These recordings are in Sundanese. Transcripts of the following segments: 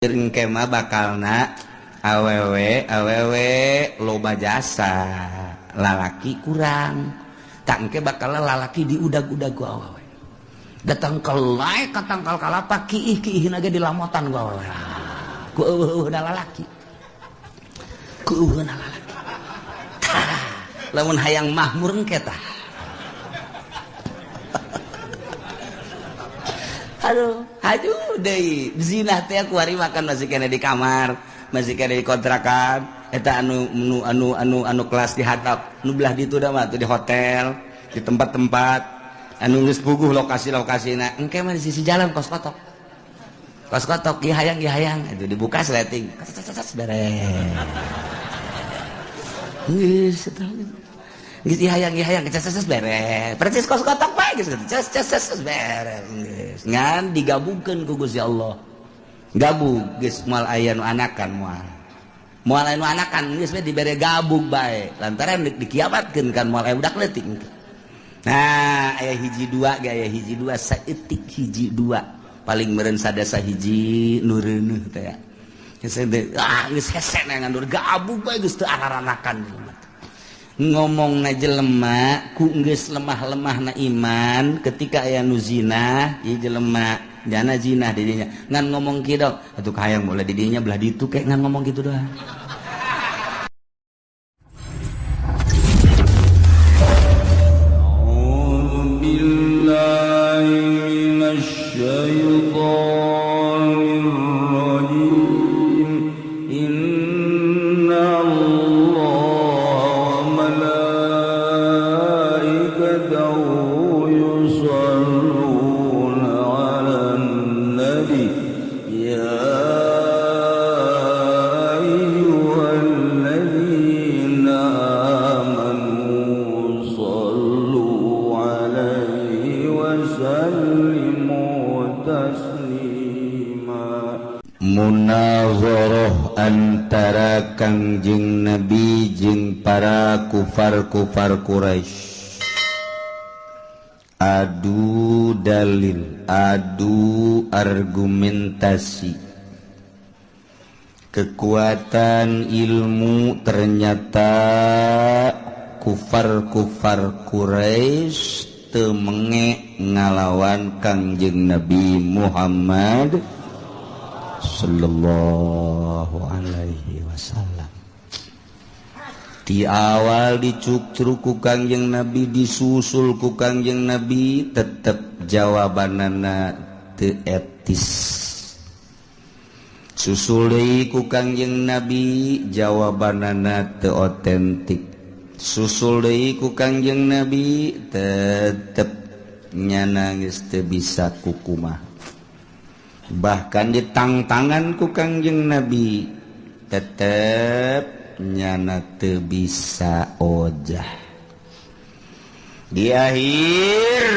Engke mah bakalna awewe awewe loba jasa lalaki kurang tak engke bakal lalaki diudag-udag ku awewe datang ke lae ka tangkal kalapa kiih-kiihna ge dilamotan ku awewe ku eueuhna lalaki ku eueuhna lalaki lamun hayang mahmur engke tah. Aduh, aduh deui zina teh ku hari makan masih kena di kamar, masih kena di kontrakan, eta anu anu anu anu anu kelas di hatap, nu belah ditu da mah di hotel, di tempat-tempat anu geus puguh lokasi-lokasina. Engke mah di sisi jalan kos kotok. Kos kotok ieu hayang ieu hayang, itu dibuka sleting. Beres. Geus eta. Geus ieu hayang ieu hayang ces beres. Percis kos kotok bae geus ces ces ces beres. Geus ngan digabungkeun ku Gusti Allah. Gabung geus moal aya nu anakan moal. Moal aya nu anakan geus we dibere gabung bae. Lantaran dikiamatkeun kan moal aya budak leutik. Nah, aya hiji dua ge aya hiji dua saeutik hiji dua. Paling meureun sadasa hiji nu reuneuh teh ya. Geus ah geus hese ngan gabung bae geus teu araranakan. Ngomong na jelema ku geus lemah-lemah na iman ketika aya nu zina ieu jelema jana zina di dinya ngan ngomong kieu atuh kahayang boleh di dinya belah ditu kayak ngan ngomong kitu doang. A'udzubillahi minasyaitonir rajim. Inna munazarah antara Kangjeng Nabi jeung para kufar-kufar Quraisy. Adu dalil, adu argumentasi. Kekuatan ilmu ternyata kufar-kufar Quraisy teu menge ngalawan Kangjeng Nabi Muhammad sallallahu alaihi wasallam. Di awal dicukcruk ku Kangjeng Nabi, disusul ku Kangjeng Nabi, tetep jawabanana teu etis. Susul deui ku Kangjeng Nabi, jawabanana teu otentik. Susul deui ku Kangjeng Nabi, tetep nyana geus teu bisa kukumaha. Bahkan ditangtangan ku Kangjeng Nabi tetep nyana teu bisa ojah. Di akhir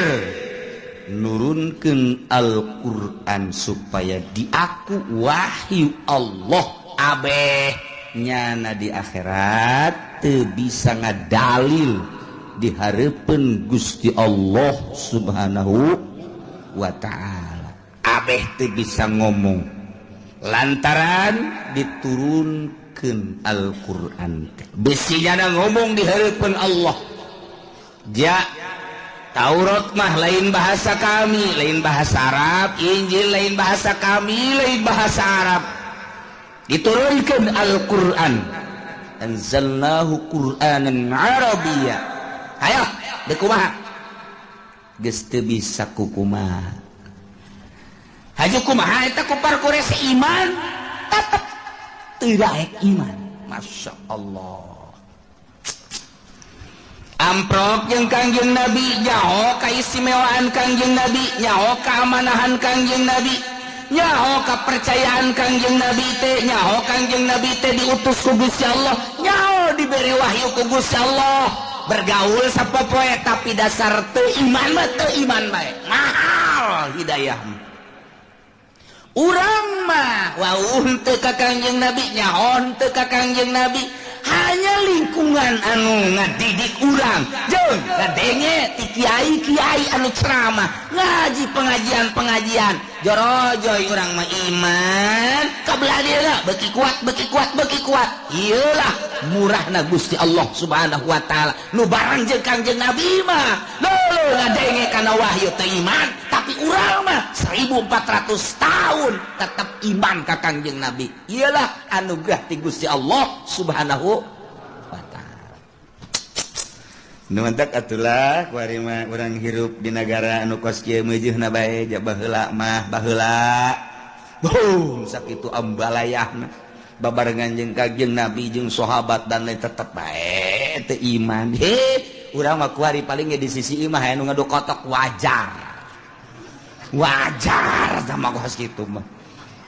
nurunkeun Al-Qur'an supaya diaku wahyu Allah abeh nyana di akhirat teu bisa ngadalil di hareupeun Gusti Allah Subhanahu wa ta'ala. Abeh teu bisa ngomong lantaran diturunkeun Al-Qur'an teh. Besi nyana ngomong di hareupeun Allah. Ja Taurat mah lain bahasa kami, lain bahasa Arab, Injil lain bahasa kami, lain bahasa Arab. Diturunkeun Al-Qur'an. Anzalnahu Qur'anan Arabiyya. Hayo, deuk kumaha? Geus teu bisa kukumaha. Haju kumaha eta kupar Quraisy iman tetep teu daek iman. Masya Allah. Amprok jeung Kangjeng Nabi, nyaho kaistimewaan Kangjeng Nabi, nyaho keamanahan Kangjeng Nabi, nyaho kepercayaan Kangjeng Nabi teh, nyaho Kangjeng Nabi teh diutus ku Gusti Allah, nyaho diberi wahyu ku Gusti Allah. Bergaul sapopoe tapi dasar teu iman mah teu iman bae. Mahal hidayah. Urang mah wauh teu ka Kangjeng Nabi, nyaho teu ka Kangjeng Nabi, hanya lingkungan anu ngadidik urang jeung ngadenge ti kiai-kiai anu ceramah ngaji pengajian-pengajian jorojoy urang mah iman ka Imanna beuki kuat beuki kuat beuki kuat. Iyalah murahna Gusti Allah Subhanahu wa taala. Nu barang jeung Kangjeng Nabi mah leuleung ngadenge kana wahyu teh iman, tapi urang mah 1400 tahun tetap iman ka Kangjeng Nabi. Iyalah anugerah ti Gusti Allah Subhanahu wa taala. Nu mantak atulah kuari mah urang hirup di nagara anu kos kieu meujeuna bae ja baheula mah baheula. Boom sakitu ambalayahna babarengan jeung Kangjeng Nabi jeung sahabat dan lain tetep bae teu iman. He urang mah kuari paling ge di sisi imah aya nu ngadu kotok wajar. Wajar sama kos kitu mah.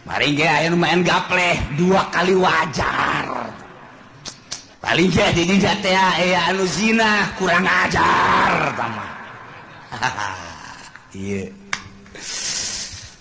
Mari ge aya nu main gapleh dua kali wajar. Paling ge di dinya teh aya anu zina kurang ajar sama. Ieu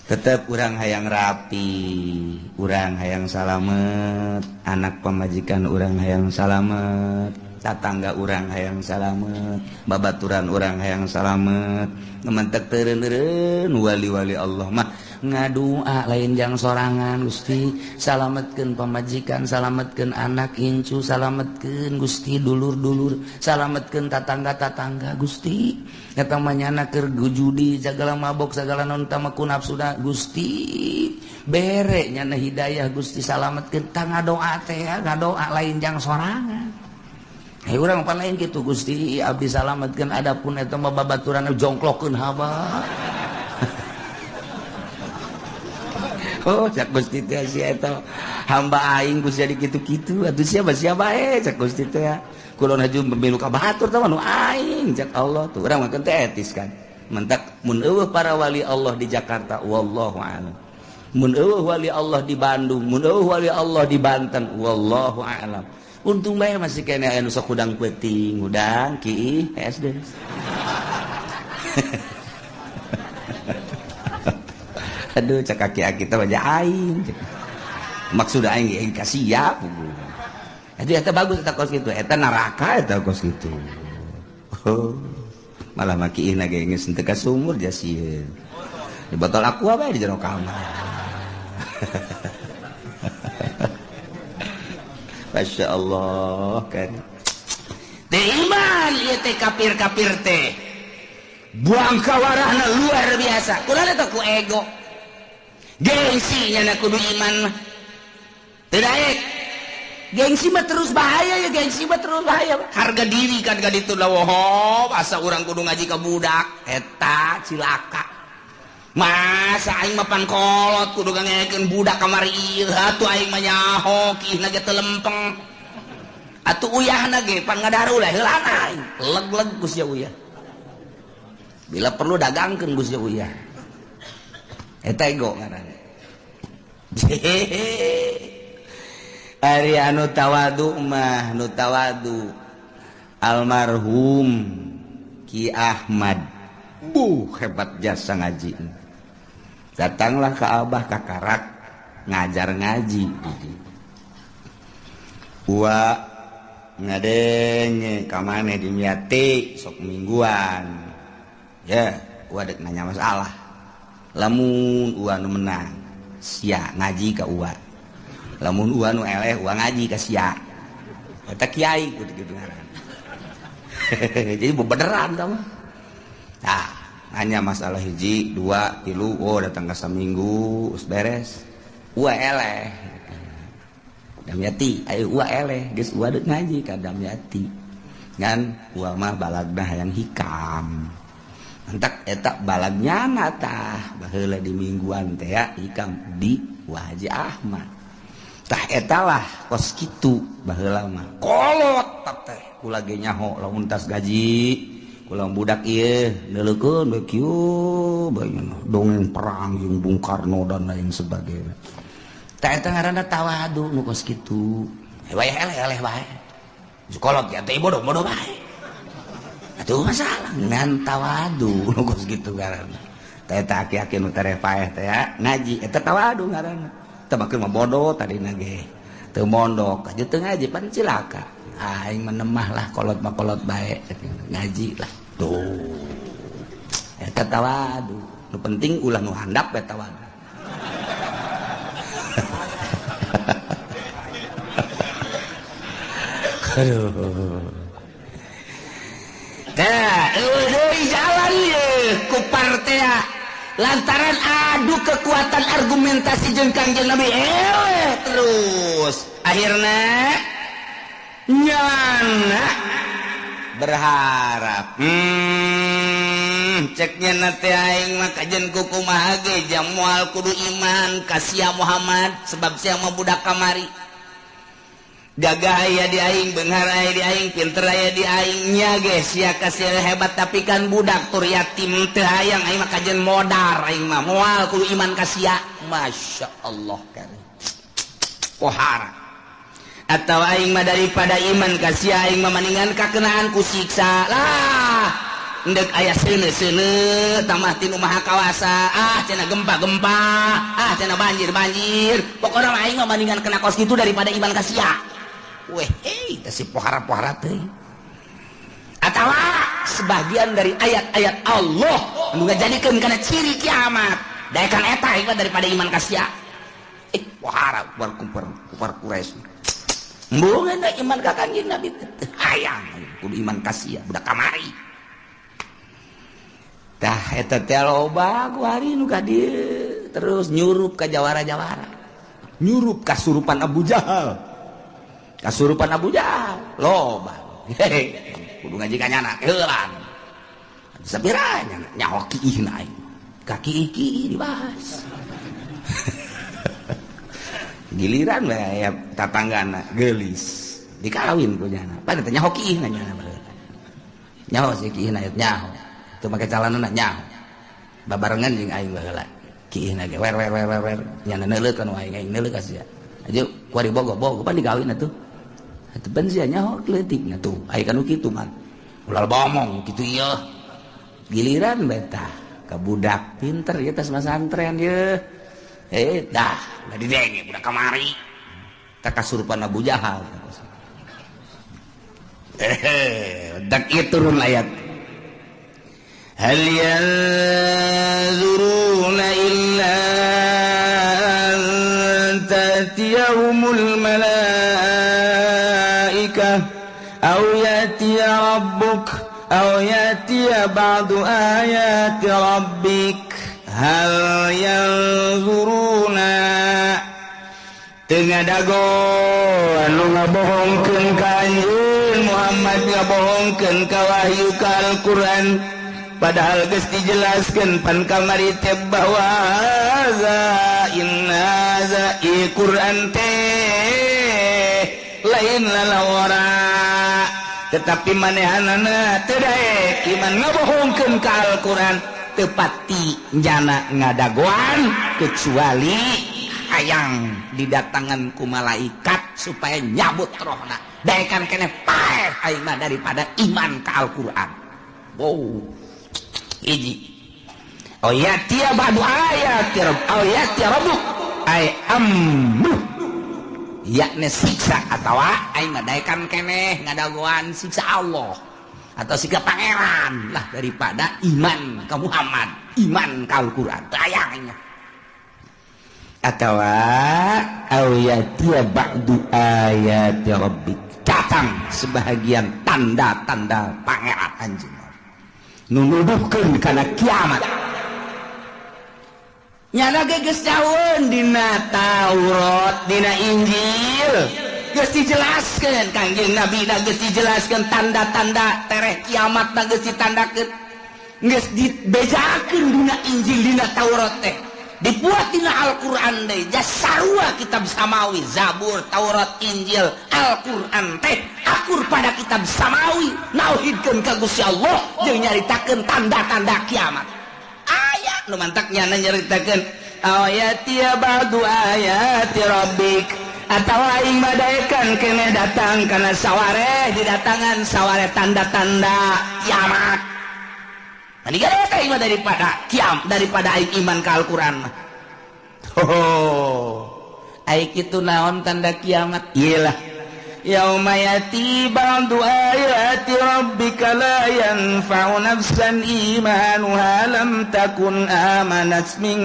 tetep urang hayang rapi, urang hayang salamet, anak pamajikan urang hayang salamet, tatangga urang hayang salamet, babaturan urang hayang salamet. Ngementek teureun-eureun wali-wali Allah mah ngadua lain jang sorangan Gusti, salametkeun pamajikan, salametkeun anak incu, salametkeun Gusti dulur-dulur, salametkeun tatangga-tatangga Gusti. Eta mah nyana keur judi sagala mabok sagala non tama ku nafsuna Gusti bere nyana hidayah Gusti salametkeun. Tah ngadoa teh ngadoa lain jang sorangan. Hei urang pan lain kitu Gusti abdi salametkeun adapun eta mah babaturan jongklokkeun haba. Oh cak Gusti teh sia eta hamba aing Gusti jadi kitu-kitu atuh sia sia bae cak Gusti teh. Kulon haju pemilu ka batur teh nu aing cak Allah tuh urang mah teh etis kan. Mentak mun eueuh para wali Allah di Jakarta wallahu a'lam. Mun eueuh wali Allah di Bandung, mun eueuh wali Allah di Banten wallahu a'lam. Untung bae masih kene aya nu sok hudang peuting, hudang ki SD. Aduh cak aki-aki teh baja aing. Maksud aing ge kasiap. Itu eta bagus eta kos kitu, eta neraka eta kos kitu. Oh, malah makiihna ge geus teu ka sumur jasieun. Di botol aqua bae di jero kamar. Masya Allah kan. Teu iman ieu teh kafir-kafir teh. Buang kawarahna luar biasa. Kunaon eta ku ego. Gengsi nyana kudu iman mah. Teu daek. Gengsi mah terus bahaya ya, gengsi mah terus bahaya. Harga diri kan ka ditu lah woho, asa urang kudu ngaji ka budak eta cilaka. Masa aing mah pangkolot kudu ngangekeun budak kamari ieu atuh aing mah nyaho kiihna ge teu lempeng. Atuh uyahna ge pan ngadaru lah heulana aing. Leg-leg ku sia uyah. Bila perlu dagangkeun ku sia uyah. Eta ego ngaranna. Ari anu tawadu mah nu tawadu almarhum Ki Ahmad buh hebat jasa ngaji. Datanglah ke Abah kakarak ngajar ngaji. Ua ngadenge ka maneh di Miati sok mingguan. Ya, ua dek nanya masalah. Lamun ua nu menang, sia ngaji ka ua. Lamun ua nu eleh ua ngaji ka sia. Eta kiai kudu kitu ngaran. Jadi bebeneran tah mah. Tah, hanya masalah hiji, dua, tilu, oh datang ke saminggu, us beres. Ua eleh. Damyati, ayo ua eleh, geus ua deuk ngaji ka Damyati. Ngan ua mah balagna hayang hikam. Entak eta balagnya tah baheula di mingguan teh ya hikam di Wa Haji Ahmad. Tah eta lah kos kitu baheula mah. Kolot teh kula ge nyaho lamun tas gaji. Kula budak ieu neuleukeun we kieu bae dongeng perang jeung Bung Karno dan lain sebagainya. Tah eta ngaranna tawadu nu kos kitu. Wayah eleh-eleh bae. Kolot ya teh bodoh-bodoh bae. Atuh masalah ngan tawadu nu kos kitu ngaranna. Tah eta aki-aki nu tereh paeh teh ngaji eta tawadu ngaranna. Teh makeun mah bodoh tadina ge. Teu mondok aja teu ngaji pan cilaka. Aing menemah lah kolot mah kolot bae ngaji lah. Tuh. Eta tawadu. Nu penting ulah nu handap bae tawadu. Aduh. Tah, eueuh jalan ye ku partea lantaran adu kekuatan argumentasi jeung Kangjeng Nabi terus akhirna nyana berharap ceknya nate aing mah kajen kumaha ge jam moal kudu iman ka sia Muhammad sebab sia mah budak kamari gagah aya di aing, beunghar aya di aing, pinter aya di aing nya ge sia ka sia hebat tapi kan budak tur yatim teu hayang aing mah kajen modar aing mah moal kudu iman ka sia. Masya Allah kari pohara atau aing mah daripada iman ka sia aing mah maningan kakenaan ku siksa lah endek aya seuneu-seuneu tamah tinu maha kawasa ah cenah gempa-gempa ah cenah banjir-banjir pokona mah aing mah maningan kena kos kitu daripada iman ka sia. Weh hei teh si pohara-pohara teh atawa sebagian dari ayat-ayat Allah anu ngajadikeun kana ciri kiamat daekan eta aing mah daripada iman ka sia. Pohara kupar Quraisy embungan iman ka Kangjeng Nabi teh hayang kudu iman ka sia budak kamari. Tah eta teh loba ku hari nu ka dieu terus nyurup ka jawara-jawara nyurup kasurupan Abu Jahal kasurupan Abu Jahal loba kudu ngaji ka nyana heulan sapira nyana nyaho kiihna aing ka kiih dibahas giliran we aya tatanggana geulis dikawin ku nyana pan teh nyaho kiihna nyana nyaho si kiihna nyaho teu make calanana nyaho babarengan jeung aing baheula kiihna ge wer wer wer wer nyana neuleukeun aing aing neuleuh ka sia aja kuari bogo-bogo pan dikawin atuh atuh pan sia nyaho leutikna tuh aya kanu kitu mah ulah bomong kitu ieu giliran betah ka budak pinter ieu tas masantren ieu dah nggak didenge budak kamari tak kasurupan Abu Jahal dak ieu turun ayat hal yanzuruna illa an ta'tiyahumul malaikah aw ya'tiya rabbuk aw ya'tiya ba'du ayati rabbik hal yanzuruna teu ngadago anu ngabohongkeun ka anjeun Muhammad ngabohongkeun ka wahyu ka Al-Qur'an padahal geus dijelaskeun pan kamari teh bahwa za inna za Qur'an teh lain lalawara tetapi manehanana teu daek iman ngabohongkeun ka Al-Qur'an tepati jana ngadagoan kecuali hayang didatangan ku malaikat supaya nyabut rohna daekan keneh paeh aing mah daripada iman ka Al-Qur'an. Wow hiji oh ya tia ba'du ayati rabb oh ya tia rabbuk ay amru yakni siksa atawa aing mah daekan keneh ngadagoan siksa Allah atau sikap pangeran lah daripada iman ke Muhammad iman ke Al-Quran tayangnya atau au yatiya ba'du ayati rabbik datang sebahagian tanda-tanda pangeran anjeun nunuduhkeun kana kiamat nyana ge geus jauheun dina Taurat dina Injil geus dijelaskeun Kangjeng Nabi na geus dijelaskeun tanda-tanda tereh kiamat na geus ditandakeun geus dibejakeun dina Injil dina Taurat teh dibuat dina Al-Qur'an deui sarua kitab samawi Zabur Taurat Injil Al-Qur'an teh akur pada kitab samawi nauhidkeun ka Gusti Allah jeung nyaritakeun tanda-tanda kiamat aya nu mantak nyana nyaritakeun ayati ba'du ayati rabbik atau aing badaekan keneh datang karena saware didatangan saware tanda-tanda kiamat. Mendingan eta iman daripada kiam daripada aing iman ka Al-Qur'an mah. Oh, aing kitu naon tanda kiamat? Iyalah. Yauma yati ba'du ayati rabbika la yanfa'u nafsan imanuha lam takun amanat min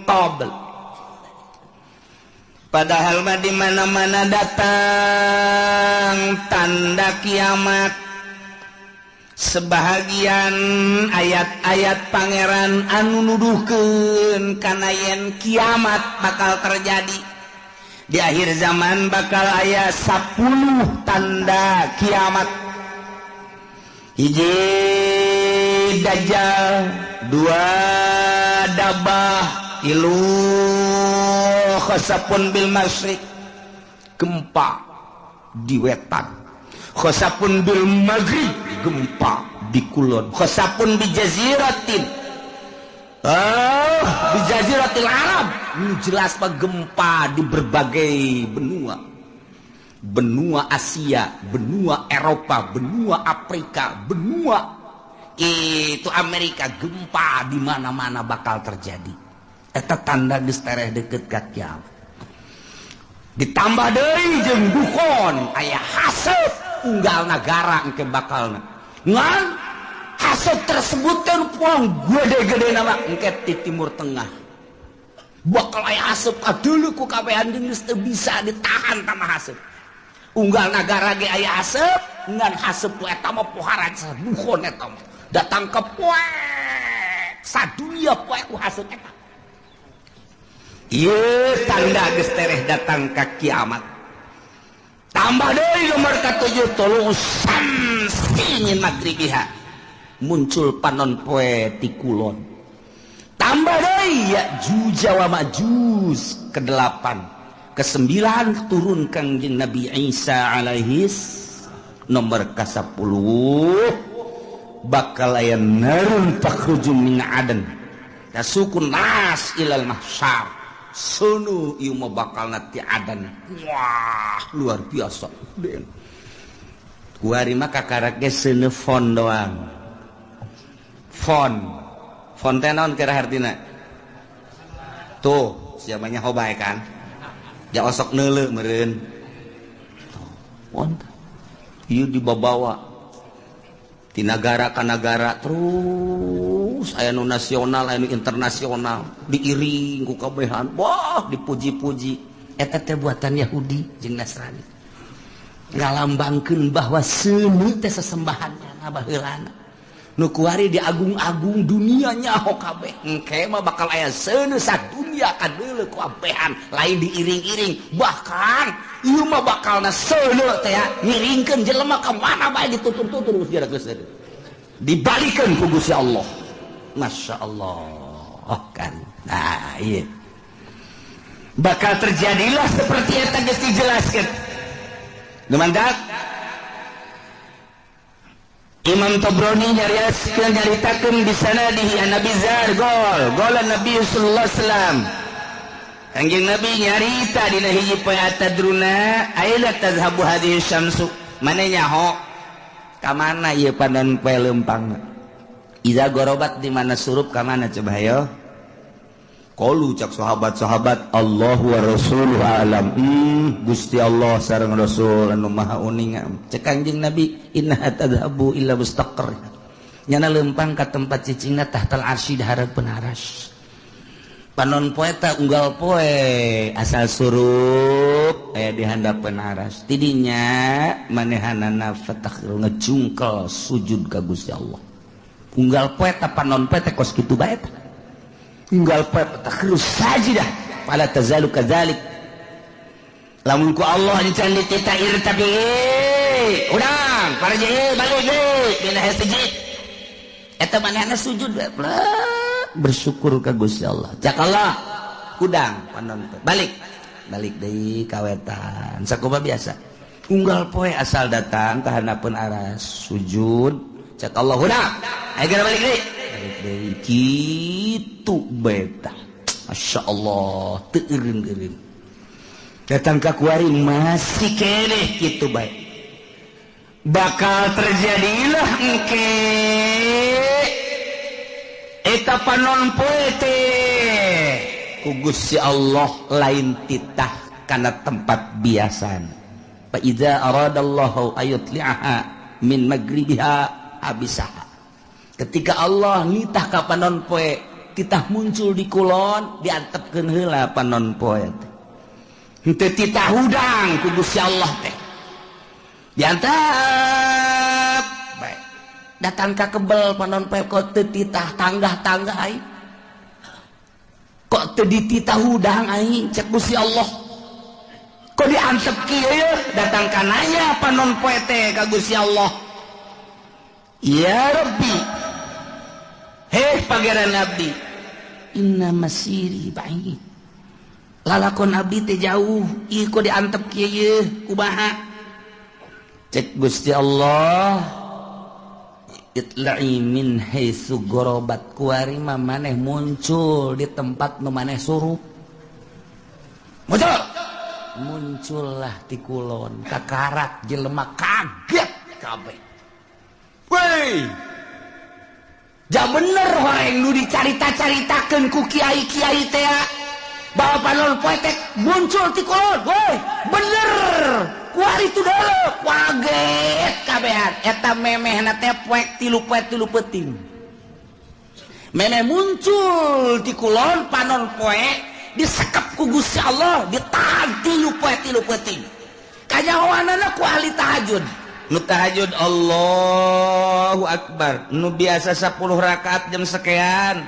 qabl. Padahal mah di mana-mana datang tanda kiamat. Sebahagian ayat-ayat pangeran anu nuduhkeun kana yen kiamat bakal terjadi. Di akhir zaman bakal aya 10 tanda kiamat. Hiji dajjal, 2 dabah, 3 khasapun bil masyriq, gempa di wetan, khasapun bil maghrib, gempa di kulon, khasapun bi jaziratin, bi jaziratil Arab. Ini jelas pak, gempa di berbagai benua, benua Asia, benua Eropa, benua Afrika, benua itu Amerika, gempa di mana-mana bakal terjadi. Eta tanda geus tereh deket ka kiamat. Ditambah deui jeung dukon aya haseup unggal nagara engke bakalna. Ngan haseup tersebut teh puang gede-gede nama engke di Timur Tengah. Bakal aya haseup kadeuleu ku kabehan geus teu bisa ditahan tama haseup. Unggal nagara ge aya haseup, ngan haseup ku eta mah poharan dukon eta mah. Datang ke poe sadunia poe ku haseup eta. Ieu tanda geus tereh datang ka kiamat. Tambah deui nomor ka-7, tulu samsi min magribiha, muncul panon poe ti kulon. Tambah deui Ya'juj wa Ma'juj ke-8, ke-9 turun Kangjeng Nabi Isa alaihis, nomor ka-10 bakal aya narun takhruju min adan tasukun nas ilal mahsyar. Sunu ieu mah bakal ti adan. Wah, luar biasa. Kuari mah kakarak ge seuneu fon doang. Fon. Fon teh naon kira hartina? Tuh, siapanya hobae kan? Ja osok neuleu meureun. Fon. Ieu dibabawa ti nagara ka nagara terus aya nu nasional aya nu internasional diiring ku kabehan, wah dipuji-puji. Eta teh buatan Yahudi jeung Nasrani, ngalambangkeun bahwa seuneu teh sesembahanna baheulana. Nu kuari diagung-agung dunia nyaho kabeh, engke mah bakal aya seuneu sadunia kadeuleu ku abehan, lain diiring-iring. Bahkan ieu mah bakalna seuneu teh ngiringkeun jelema ka mana bae ditutur-tutur geus geus seuneu. Dibalikeun ku Gusti Allah. Masya Allah kan. Nah, iya. Bakal terjadilah seperti eta geus dijelaskeun. Lumandak Imam Tabrani nyariaskeun nyaritakeun di sanadihi an Nabi Zar gol golan Nabi sallallahu alaihi wasallam. Kangjeng Nabi nyarita dina hiji poe atadruna aila tazhabu hadhihi syamsu, mane nyaho ka mana ieu panon poe leumpangna? Iza gorobat di mana surup ka mana coba hayo? Qalu cak sahabat-sahabat Allahu wa rasuluhu alam. Gusti Allah sareng Rasul anu maha uninga. Cek Kangjeng Nabi inna tadhabu illa mustaqarr. Nyana leumpang ka tempat cicingna tahtal arsy di hareupeun aras. Panon poe ta unggal poe asal surup aya di handapeun aras. Tidinya manehanana fatakhir ngejungkel sujud ka Gusti Allah. Unggal poe ta panon poe teh kos kitu bae ta. Unggal poe takhru sajidah fala tazalu kadzalik. Lamun ku Allah encan ditita irtabi urang paraje balik deui dina sujud. Eta manehna sujud bersyukur ka Gusti Allah. Cak Allah kudang panon poe balik balik deui ka wetan. Sakumaha biasa. Unggal poe asal datang ka handapeun aras sujud. Cak Allah hudang ayo geura balik deui. Balik deui kitu beta. Masya Allah teu eureun-eureun. Datang ka kuari masih keneh kitu bae. Bakal terjadilah engke eta panon poe teh ku Gusti Allah lain titah kana tempat biasana. Fa iza aradallahu ayutli'aha min magribiha abisaha. Ketika Allah nitah ka panon poe titah muncul di kulon diantepkeun heula panon poe teh. Henteu titah hudang ku Gusti Allah teh. Diantep bae. Datang ka kebel panon poe kok teu titah tanggah-tanggah aing. Kok teu dititah hudang aing cek Gusti Allah. Kok diantep kieu datang ka nanya panon poe teh ka Gusti Allah. Ya Rabbi, heh pangeran abdi, inna masiri ba'id. Lalakon abdi teh jauh, ieu kok diantep kieu yeuh kumaha? Cek Gusti Allah, itla'i min haitsu gharabat, kuari mah maneh muncul di tempat nu maneh suruh. Muncul. Muncullah ti kulon, kakarak jelema kaget kabeh. Woi, ja bener horeng nu dicarita-caritakeun ku kiai-kiai teh bahwa panon poe teh muncul ti kulon. Woi, bener. Kuari tu deuleu, kaget kabehan. Eta memehna teh poek tilu poe tilu peuting. Memeh muncul ti kulon panon poe disekep ku Gusti Allah, ditahan tilu poe tilu peuting. Kanyahoanana ku ahli tahajud. Nu tahajud Allahu Akbar, nu biasa 10 rakaat jam sekian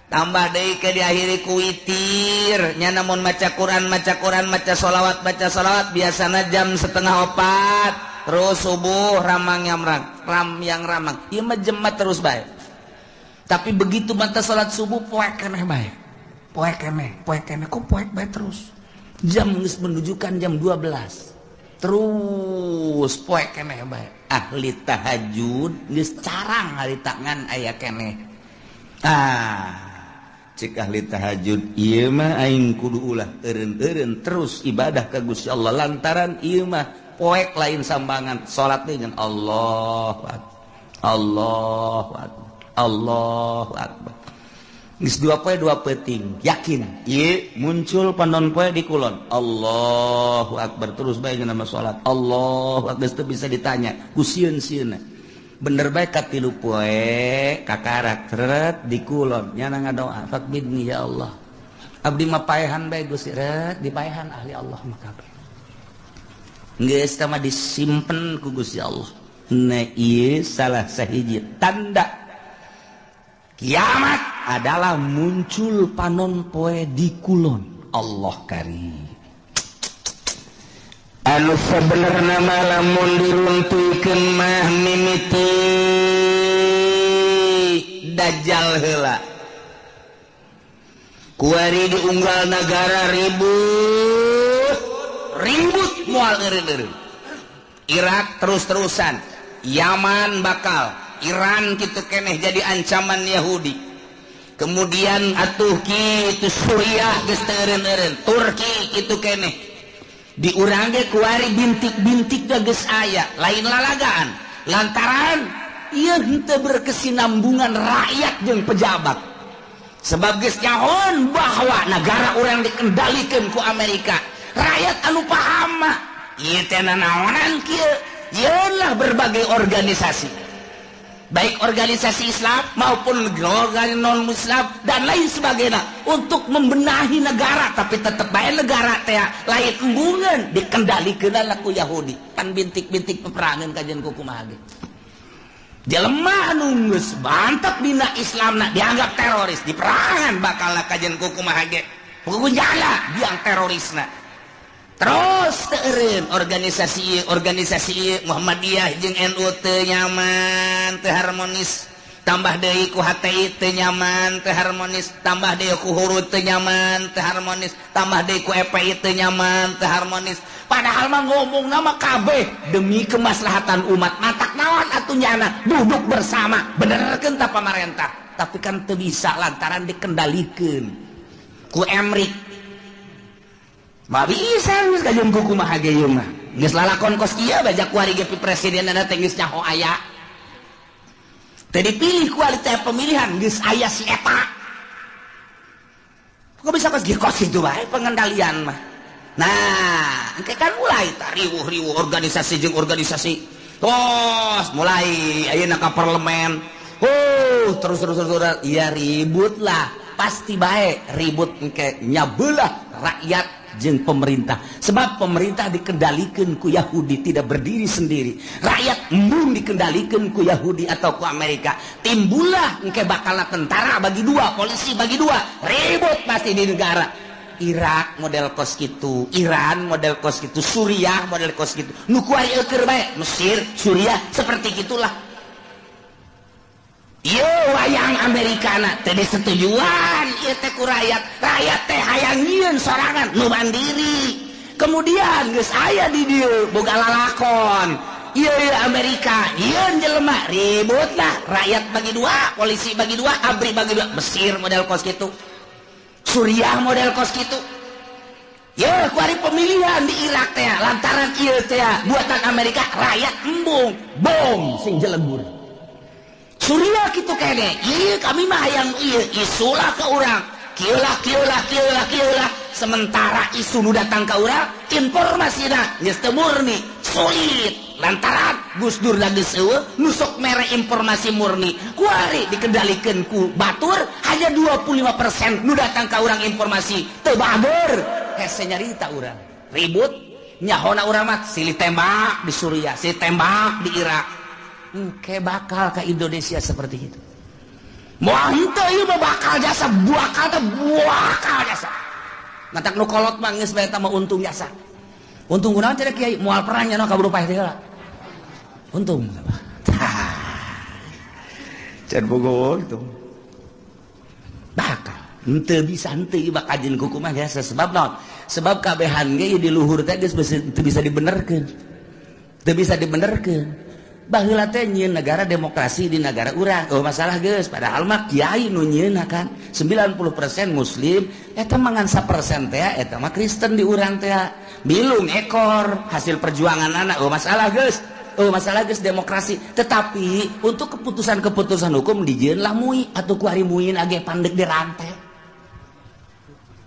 tambah deui ke diakhiri ku witir nya, namun maca Quran maca Quran maca sholawat baca sholawat biasana jam 3:30 terus subuh ramang yang ram yang ramang ieu mah jemat terus bae. Tapi begitu mata salat subuh poek keneh bae, poek keneh, poek keneh, kok poek bae terus. Jam geus menunjukkan jam 12. Terus poek keneh bae. Ahli tahajud geus carang hari tangan aya keneh. Ah, cek ahli tahajud ieu mah aing kudu ulah eureun-eureun terus ibadah ka Gusti Allah lantaran ieu mah poek lain sambangan salat teh ngan Allahu Akbar. Allahu Akbar. Allahu Akbar. Geus dua poe dua peuting, yakin ieu muncul panon poe di kulon. Allahu Akbar terus bae nama salat. Allahu Akbar geus teu bisa ditanya ku sieun-sieunna. Bener bae ka tilu poe kakarak tret di kulon nyana ngadoa faqbidni ya Allah. Abdi mah paehan bae Gusti ret dipaehan ahli Allah mah kabeh. Geus tah mah disimpen ku Gusti Allah. Nah ieu salah sahiji tanda kiamat adalah muncul panon poe di kulon. Allah karim. Anu sebenarna mah lamun diruntuhkeun mah mimiti dajjal heula. Kuari diunggal nagara ribut, ribut moal eureun-eureun. Irak terus-terusan, Yaman bakal, Iran kitu keneh jadi ancaman Yahudi. Kemudian atuh kitu Suriah geus teu eureun-eureun, Turki kitu keneh. Di urang ge kuari bintik-bintik geus aya, lain lalagaan. Lantaran ieu henteu berkesinambungan rakyat jeung pejabat. Sebab geus nyahoan bahwa negara urang dikendalikeun ku Amerika. Rakyat anu paham mah ieu teh nanaonan kieu, yeunlah berbagai organisasi. Baik organisasi Islam maupun organisasi non-Muslim dan lain sebagainya untuk membenahi negara, tapi tetap bae negara teh lain embungeun dikendalikeun ku Yahudi. Pan bintik-bintik peperangan kajian ku kumaha ge. Jelema anu geus mantep dina Islamna dianggap teroris, diperangan bakal kajian ku kumaha ge. Pugunjala biang terorisna. Terus teu eureun organisasi organisasi Muhammadiyah jeung NU teu nyaman, teu harmonis. Tambah deui ku HTI teu nyaman, teu harmonis. Tambah deui ku Hurud teu nyaman, teu harmonis. Tambah deui ku EPI teu nyaman, teu harmonis. Padahal mah ngomongna mah kabeh demi kemaslahatan umat. Matak naon atuh nyana duduk bersama, benerkeun ta pamarentah. Tapi kan teu bisa lantaran dikendalikeun ku Emrik. Ma bisa geus kajeun ku kumaha ge ieu mah. Geus lalakon kos kieu bajak kuari ge presidenna teh geus nyaho aya. Teu dipilih kualitas pemilihan geus aya si eta. Kok bisa kos kieu kos kitu bae pengendalian mah. Nah, engke kan mulai tah riweuh-riweuh organisasi jeung organisasi. Tos mulai ayeuna ka parlemen. Terus terus terus ya ribut lah. Pasti bae ribut engke nyabelah rakyat Rakyat jeung pemerintah, sebab pemerintah dikendalikan ku Yahudi, tidak berdiri sendiri. Rakyat embung dikendalikan ku Yahudi atau ku Amerika. Timbullah engke bakal tentara bagi dua, polisi bagi dua, ribut pasti di negara. Irak model kos gitu, Iran model kos gitu, Suriah model kos gitu, nu kuari eueur bae, Mesir, Suriah seperti gitulah. Ieu wayang Amerikana teh disetujuan ieu teh ku rakyat. Rakyat teh hayang nyieun sorangan nu mandiri. Kemudian geus aya di dieu boga lalakon. Ieu Amerika nyieun jelema, ribut lah, rakyat bagi dua, polisi bagi dua, ABRI bagi dua. Mesir model kos kitu, Suriah model kos kitu. Ye, kuari pemilihan di Irak teh lantaran ieu teh buatan Amerika, rakyat embung, bom sing jelegur. Suriah kitu kene, ieu kami mah hayang ieu isulah ke urang. Kieu lah, kieu lah, kieu lah, kieu lah. Sementara isu nu datang ka urang, informasina geus teu murni, sulit. Lantaran Gus Dur geus eueuh, nu sok mere informasi murni. Kuari dikendalikeun ku batur, hanya 25% nu datang ka urang informasi teu bager. Hese nyarita urang. Ribut nyahona urang mah silih tembak di Suriah, silih tembak di Irak. Engke bakal ke Indonesia seperti itu. Moal henteu ieu mah bakal jasa, bakal teh bakal jasa. Matak nu kolot mah geus bae eta mah untung jasa. Untung kunaon cenah kiai, moal perang nya kaburu paeh teh heula. Untung. Can bogo itu. Bakal henteu bisa henteu ieu bakal jeung kumaha jasa, sebab naon? Sebab kabehan ge di luhur teh geus teu bisa dibenerkeun. Teu bisa dibenerkeun. Baheula teh nyieun negara demokrasi di negara urang, oh masalah geus, padahal mah kiai nu nyieunna kan 90% muslim, eta mah ngan 1% teh eta mah Kristen di urang teh. Bilung ekor hasil perjuangan anak, oh masalah geus, oh masalah geus demokrasi. Tetapi untuk keputusan-keputusan hukum dijieun lah MUI atuh ku ari MUI age pandek dirantai.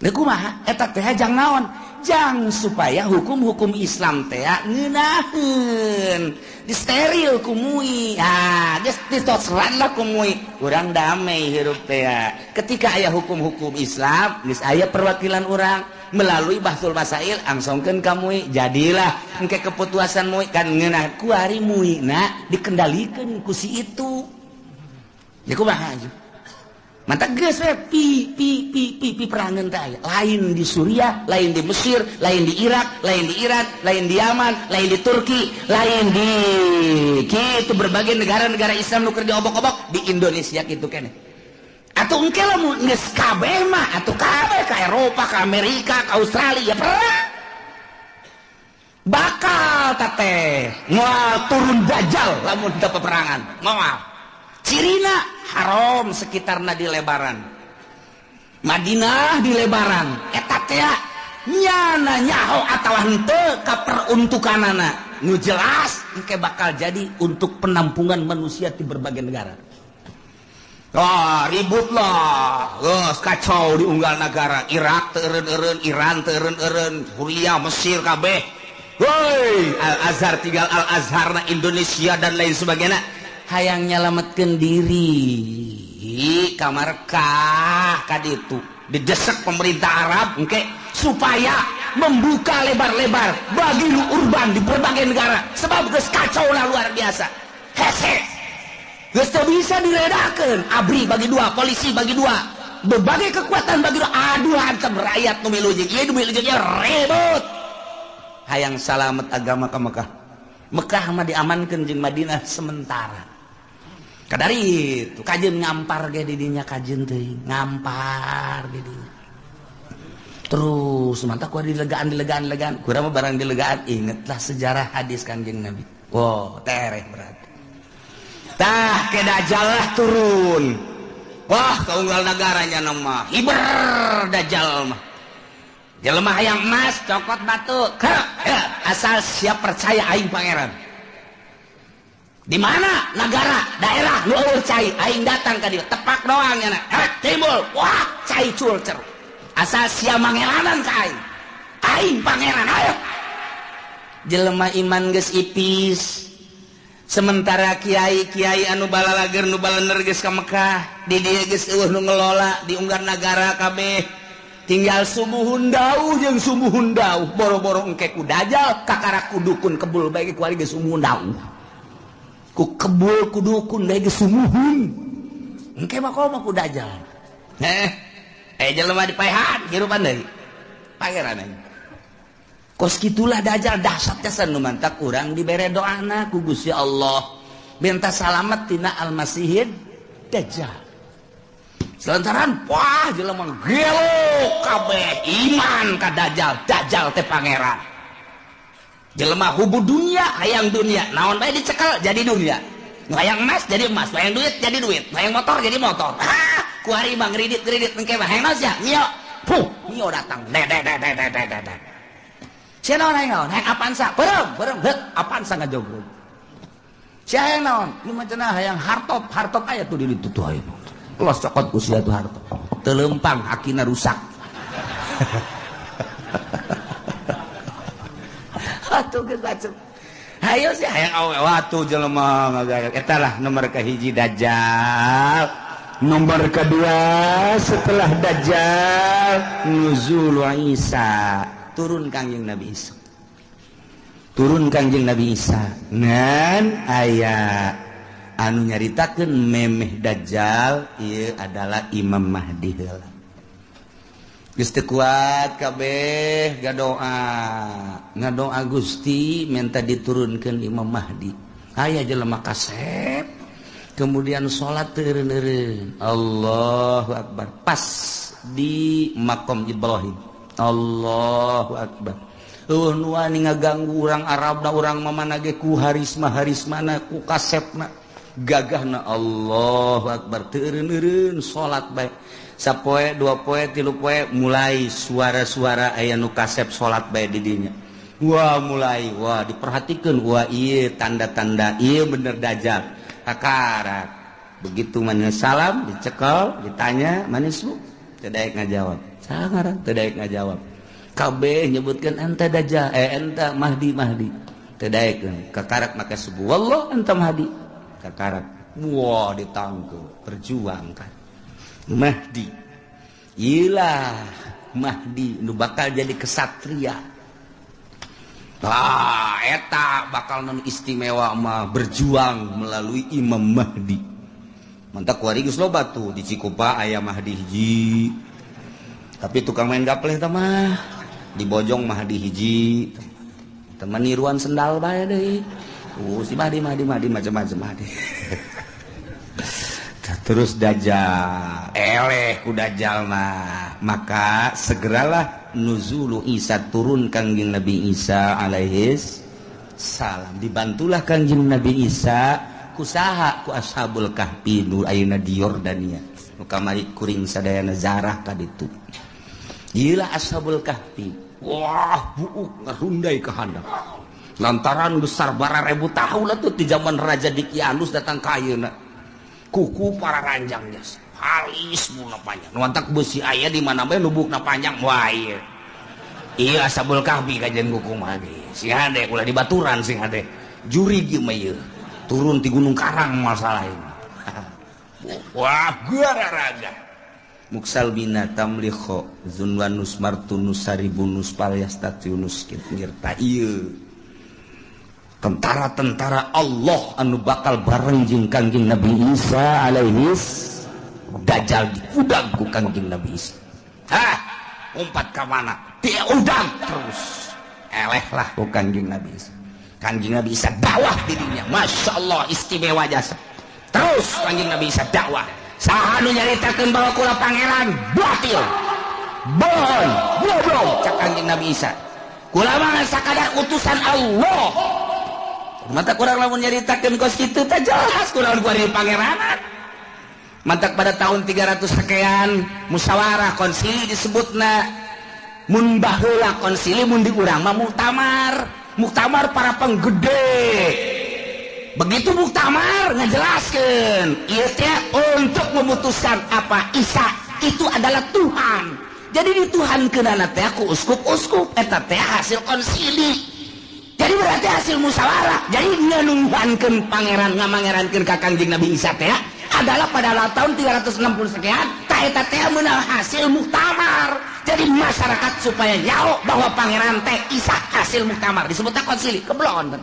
Leuh kumaha eta teh jang naon? Jang supaya hukum-hukum Islam teh ngeunaheun, disteril ku MUI. Ah, geus ditosran lah ku MUI. Urang damai hirup teh. Ketika aya hukum-hukum Islam, geus aya perwakilan urang melalui Bahtsul Masail angsongkeun ka MUI. Jadilah engke keputusan MUI kan ngeunah ku ari MUI na dikendalikeun ku si itu. Ya kumaha aja. Mantap geus we pi pi pi pi pi perangan teh aya. Lain di Suriah, lain di Mesir, lain di Irak, lain di Iran, lain di Yaman, lain di Turki, lain di kitu berbagai negara-negara Islam nu keur diobok-obok di Indonesia kitu keneh. Atuh engke lamun geus kabeh mah atuh kabeh ka Eropa, ka Amerika, ka Australia perang. Bakal teteh moal turun dajjal lamun teu peperangan. Moal. Cirina haram sekitarna di lebaran, Madinah di lebaran, eta teh nyana nyaho atawa henteu ka peruntukanana nu jelas engke bakal jadi untuk penampungan manusia di berbagai negara. Wah, ribut lah, geus kacau di unggal negara. Irak teu eureun-eureun, Iran teu eureun-eureun, Suriah, Mesir kabeh. Woi, Al Azhar tinggal Al Azhar na Indonesia dan lain sebagainya. Hayang nyelametkeun diri ka Makkah ka ditu didesak pemerintah Arab engke supaya membuka lebar-lebar bagi nu urban di berbagai negara, sebab geus kacau lah luar biasa. Hese geus teu bisa diredakeun, ABRI bagi dua, polisi bagi dua, berbagai kekuatan bagi dua, aduh hantem rakyat nu milu jeung ieu nu milu jeung ieu ribut. Hayang salamet agama ka Mekah. Mekah mah diamankeun jeung Madinah sementara. Kadari itu kajeun ngampar ge di dinya kajeun teuing, ngampar di dinya. Terus mantap ku dilegaan dilegaan legaan, kurang mah barang dilegaan, ingetlah sejarah hadis Kanjeng Nabi. Wow, tereh berarti. Tah ke dajjal lah turun. Wah, kaunggal negaranya nama hiber dajjal mah. Jelema hayang emas cokot batu, ya, asal siap percaya aing pangeran. Di mana negara, daerah nu eueuh cai, aing datang ka dieu, tepak doang nya, timbul, wah, cai cul cer. Asal sia mangelanan ka aing. Aing pangeran, ayo. Jelema iman geus ipis. Sementara kiai-kiai anu balalager nu balener geus ka Mekah, di dieu geus eueuh nu ngelola di unggar nagara kabeh. Tinggal sumuhun dauh jeung sumuhun dauh boro-boro engke ku dajjal kakara ku dukun kebul bae ku ari geus sumuhun dauh. Ku kebul ku dukun bae geus sumuhun. Engke mah komo ku dajjal. Heh. Jelema dipaehan hirupan deui. Pangeran aing. Kos kitulah dajjal dahsyat jasa nu mantak urang dibere doana ku Gusti Allah. Minta salamet tina Al-Masihid Dajjal. Selantaran wah jelema gelo kabeh iman ka Dajjal, Dajjal teh pangeran. Jelema hubu dunia, hayang dunia, naon bae dicekel jadi dunia. Hayang emas jadi emas, hayang duit jadi duit, hayang motor jadi motor. Ah, ku ari mah ngridit-ngridit engke mah hayang naon sia? Mio. Puh, mio datang. De de de de de de de. Sia naon hayang naon? Hayang Avanza, beureum, beureum, heut, Avanza ngajogrog. Sia hayang naon? Ieu mah cenah hayang hartop, hartop aya tuh di ditu tuh aya. Los cokot ku sia tuh hartop. Teu leumpang akina rusak. Atuh geus bacem. Hayo sih hayang awe watu jelema ngagayak. Eta lah nomor kahiji Dajjal. Nomor kedua setelah Dajjal nuzul Isa, turun Kangjeng Nabi Isa. Turun Kangjeng Nabi Isa. Ngan aya anu nyaritakeun memeh Dajjal ieu adalah Imam Mahdi heula. Geus teu kuat kabeh ngadoa, ngadoa Gusti minta diturunkeun Imam Mahdi. Aya jelema kasep kemudian salat teu eureun-eureun. Allahu akbar. Pas di makom Ibrahim. Allahu akbar. Eueuh nu wani ngaganggu urang Arabna urang mamana ge ku harisma-harismana ku kasepna gagahna. Allahu akbar teu eureun-eureun salat bae. Sapoe, dua poe, tilu poe mulai suara-suara aya nu kasep salat bae di dinya. Wah mulai, wah diperhatikeun, wah ieu tanda-tanda ieu bener Dajjal. Kakarak. Begitu manis salam dicekel, ditanya manis bu, teu daek ngajawab. Sangaran teu daek ngajawab. Kabeh nyebutkeun anta Dajjal, anta Mahdi Mahdi. Teu daekeun. Kakarak maka subuh wallah anta Mahdi. Kakarak. Wah ditangkep, perjuangkan. Mahdi. Ilah Mahdi nu bakal jadi kesatria. Ah, eta bakal nu istimewa mah berjuang melalui Imam Mahdi. Mantak kuari geus loba tuh di Cikupa aya Mahdi hiji. Tapi tukang main gapleh tah mah di Bojong Mahdi hiji. Teman niruan sendal bae deui. Si Mahdi Mahdi Mahdi macam-macam Mahdi. Terus Dajjal, eleh ku Dajjal mah. Maka segeralah nuzulu Isa, turun Kangjeng Nabi Isa alaihis salam. Dibantulah Kangjeng Nabi Isa kusaha ku Ashabul Kahfi nu ayeuna di Yordania. Nu kamari kuring sadayana zarah ka ditu. Ieu lah Ashabul Kahfi. Wah, buuk ngarundai ka handap. Lantaran besar bararebu tahun lah tuh di zaman Raja Dikianus datang ka ayeuna. Kuku para ranjang jas halis mula panjang nuantak besi aya di mana bae lubukna panjang wah ieu ieu Ashabul Kahfi kajian kuku mah ge sing hade ulah dibaturan sing hade jurig ieu mah ieu turun ti Gunung Karang masalah ieu wah gararaga muksal bina tamlikho zunwanus martunus saribunus palyastatiunus ngirta ieu tentara-tentara Allah anu bakal bareng jeung Kangjeng Nabi Isa alaihis Dajjal diudang ku Kangjeng Nabi Isa. Hah, umpat ka mana? Diudang terus. Eleh lah ku Kangjeng Nabi Isa. Kangjeng Nabi Isa dakwah dirinya. Masya Allah istimewa jasa. Terus Kangjeng Nabi Isa dakwah. Saha nu nyaritakeun bahwa kula pangeran batil. Bohong, goblok cak Kangjeng Nabi Isa. Kula mah sakadar utusan Allah. Mata kurang lamun nyaritakeun kos kitu teh jelas kurang ku ari pangeranan. Mantak pada tahun 300 sekian musyawarah konsili disebutna. Mun baheula konsili mun di urang mah muktamar. Muktamar para penggede. Begitu muktamar ngajelaskeun ieu teh untuk memutuskan apa Isa itu adalah Tuhan. Jadi dituhankeunana teh ku uskup-uskup eta teh hasil konsili. Jadi berarti hasil musyawarah. Jadi ngenuhankeun pangeran ngamangerankeun ka Kangjeng Nabi Isa teh adalah pada tahun 360 sekian. Tah eta teh meunang hasil muktamar. Jadi masyarakat supaya nyaho bahwa pangeran teh Isa hasil muktamar disebutnya konsili. Keblon kan.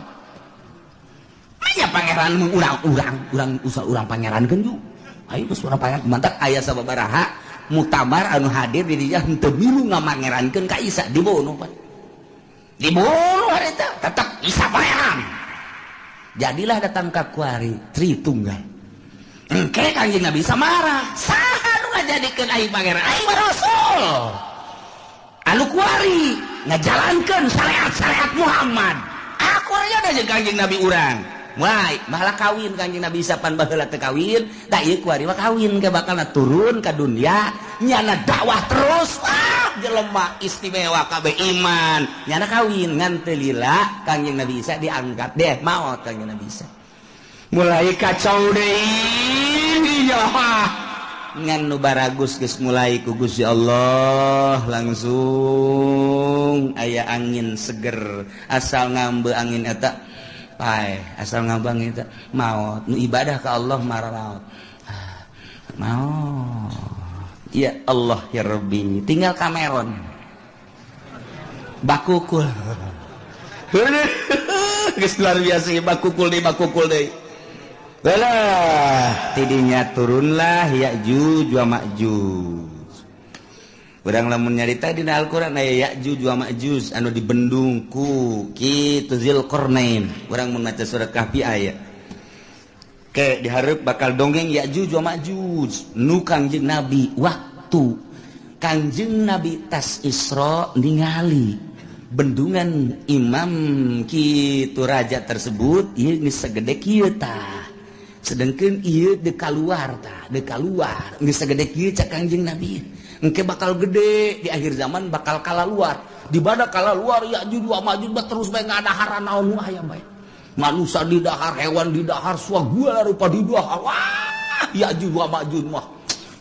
Aya pangeran mun urang-urang, urang usah urang pangeran kan ju. Ayo geus urang pangeran mantak aya sababaraha muktamar anu hadir di dinya henteu milu ngamangerankeun ka Isa dibunuh pan. Dibunuh harita tetap Isa pangeran. Jadilah datang ka kuari Tritunggal. Engke Kangjeng Nabi Isa marah. Saha nu ngajadikeun aing pangeran? Aing mah rasul. Anu kuari ngajalankeun syariat-syariat Muhammad. Aku aja jeung Kangjeng Nabi urang. Wah, malah kawin Kangjeng Nabi Isa pan baheula teu kawin, tah ieu kuari mah kawin ke bakalna turun ka dunia, nyana dakwah terus. Wah, jelema istimewa kabeh iman. Nyana kawin ngan teu lila Kangjeng Nabi Isa diangkat deh maot Kangjeng Nabi Isa. Mulai kacau deui ya. Ngan nu baragus geus mulai ku Gusti Allah langsung aya angin seger asal ngambe angin eta pae asal ngambang eta maot nu ibadah ka Allah mararaot maot ya Allah ya Rabbi tinggal Cameron bakukul geus luar biasa bakukul deui balah tidinya turunlah Ya'juj wa Ma'juj. Urang lamun nyarita dina Al-Qur'an aya Ya'juj wa Ma'juj anu dibendung ku kitu Zulqarnain. Urang mun maca surat Kahfi aya. Ke dihareup bakal dongeng Ya'juj wa Ma'juj nu Kangjeng Nabi waktu Kangjeng Nabi tas Isra ningali bendungan imam kitu raja tersebut ieu geus sagede kieu tah. Sedangkan ieu deuk kaluar tah, deuk kaluar geus sagede kieu cak Kangjeng Nabi. Engke bakal gede di akhir zaman bakal kalaluar. Di mana kalaluar Ya'juj wa Ma'juj terus bae ngadaharan naon nu aya bae. Manusia didahar, hewan didahar, segala rupa didahar. Wah, Ya'juj wa Ma'juj mah.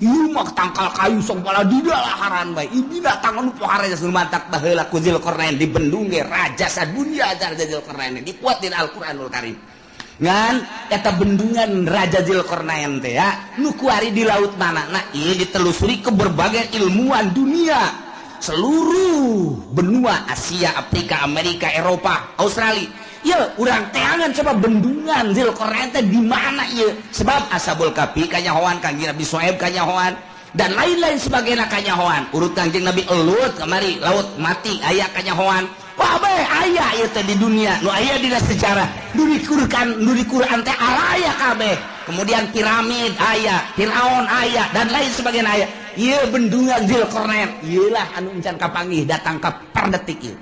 Ieu mah tangkal kayu sok bala didalaharan bae. Ieu binatang anu pohara geus mantak baheula ku Zulqarnain dibendung ge raja sadunya raja Zulqarnain dipuat dina Al-Qur'anul Karim. Ngan eta bendungan Raja Zulqarnain teh ya nu kuari di laut mana nah ieu ditelusuri ke berbagai ilmuwan dunia seluruh benua Asia, Afrika, Amerika, Eropa, Australia. Ieu urang teangan coba bendungan Zulqarnain teh di mana ieu sebab Ashabul Kahfi kanyahoan Kangjeng Nabi Syuaib kanyahoan dan lain-lain sebagainya kanyahoan urut Kangjeng Nabi Lut kamari laut mati aya kanyahoan. Wah bae aya ieu teh di dunia nu aya dina sejarah nu di Quran teh araya kabeh. Kemudian piramid aya, Firaun aya dan lain sebagainya aya. Ieu bendungan Zulqarnain ieu lah anu encan kapanggih datang ka per detik ieu.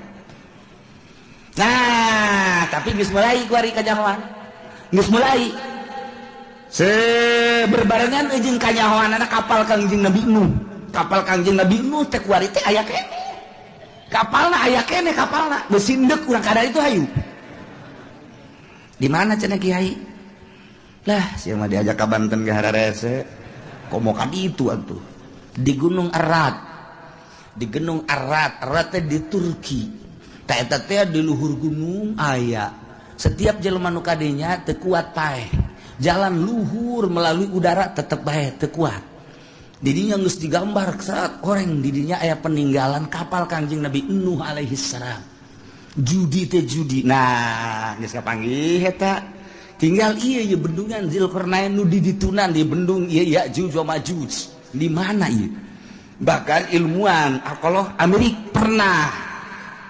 Nah, tapi geus mulai kuari kanyahoan. Geus mulai berbarengan jeung kanyahoanana kapal Kangjeng Nabi Nuh. Kapal Kangjeng Nabi Nuh teh kuari teh aya keneh. Kapalna aya keneh kapalna geus sindek urang kada itu hayu. Di mana cenah kiai? Lah, sia mah diajak ka Banten ge hararese. Komo ka ditu atuh. Di Gunung Arat. Di Gunung Arat, Arat teh di Turki. Tah eta teh di luhur gunung aya. Setiap jelema nu kadinya teu kuat paeh. Jalan luhur melalui udara tetep bae teu kuat. Didinya geus digambar saat koreng didinya aya peninggalan kapal Kangjeng Nabi Nuh alaihi salam. Judi teh judi. Nah, geus kapanggih eta. Tinggal ieu ye bendungan Zulqarnain nu diditunan di bendung ieu Ya'juj wa Ma'juj. Di mana ieu? Bahkan ilmuwan arkeolog Amerika pernah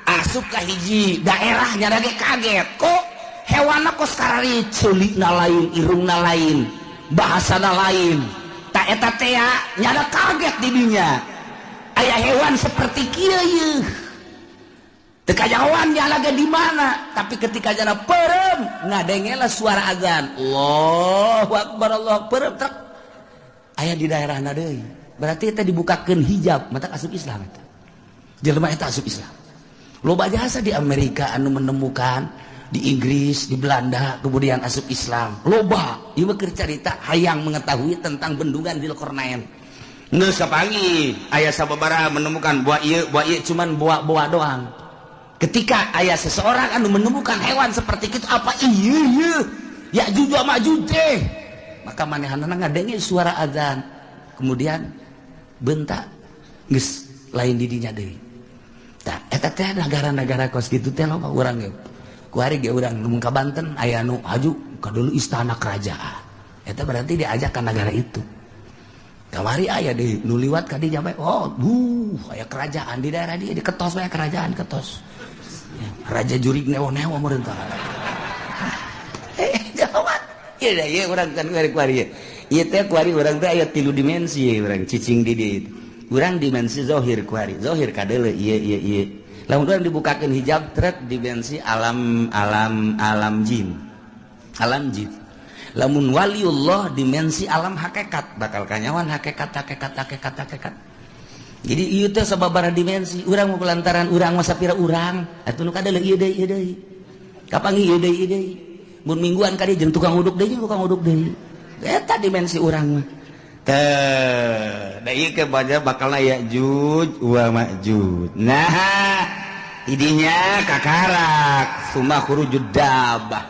asup ka hiji daerah nya ge kaget. Kok hewanna kos karari ceulikna lain, irungna lain, bahasana lain. Tak eta teh nyada kaget di dinya. Aya hewan seperti kieu ieu. Teu kajahoan nyala ge di mana, tapi ketika jana peureum ngadengela suara azan. Allahu akbar Allah peureum trek. Aya di daerahna deui. Berarti eta dibukakeun hijab, mata asup Islam eta. Jelema eta asup Islam. Loba jasa di Amerika anu menemukan di Inggris, di Belanda, kemudian asup Islam. Loba, ieu mah keur carita hayang mengetahui tentang bendungan Zulqarnain. Geus kapanggih, aya sababaraha menemukan buah ieu, cuman buah-buah doang. Ketika aya seseorang anu menemukan hewan seperti itu apa ieu ieu Ya'juj wa Ma'juj teh, maka manehanana ngadenge suara azan. Kemudian Bentak geus lain di dinya deui. Tah eta teh negara-negara kos kitu teh loba urang ge. Kuari ge urang mun ka Banten aya nu haju ka dulu istana kerajaan. Eta berarti diajak ka negara itu. Kamari aya deui nu liwat ka dinya bae. Oh, aya kerajaan di daerah dia diketos bae kerajaan ketos. Ya, raja jurig newo-newo meureun tah. Jawab. Ieu da ieu urang kan kuari-kuari. Ieu teh kuari urang teh aya 3 dimensi urang cicing di dieu. Urang dimensi zohir kuari. Zohir kadeuleu ieu ieu ieu. Lamun urang dibukakeun hijab trek dimensi alam alam alam jin. Alam jin. Lamun waliullah dimensi alam hakikat bakal kanyawan hakikat hakikat hakikat hakikat. Jadi ieu teh sababaraha dimensi. Urang mah lantaran urang mah sapira urang atuh nu kadeuleu ieu deui ieu deui. Kapanggih ieu deui ieu deui. Mun mingguan ka dieu jeung tukang uduk deui tukang uduk deui. Eta dimensi urang mah. Teh, da ieu ke baca bakalna Ya'juj wa Ma'juj. Nah, idinya kakarak summa khurujud dabah.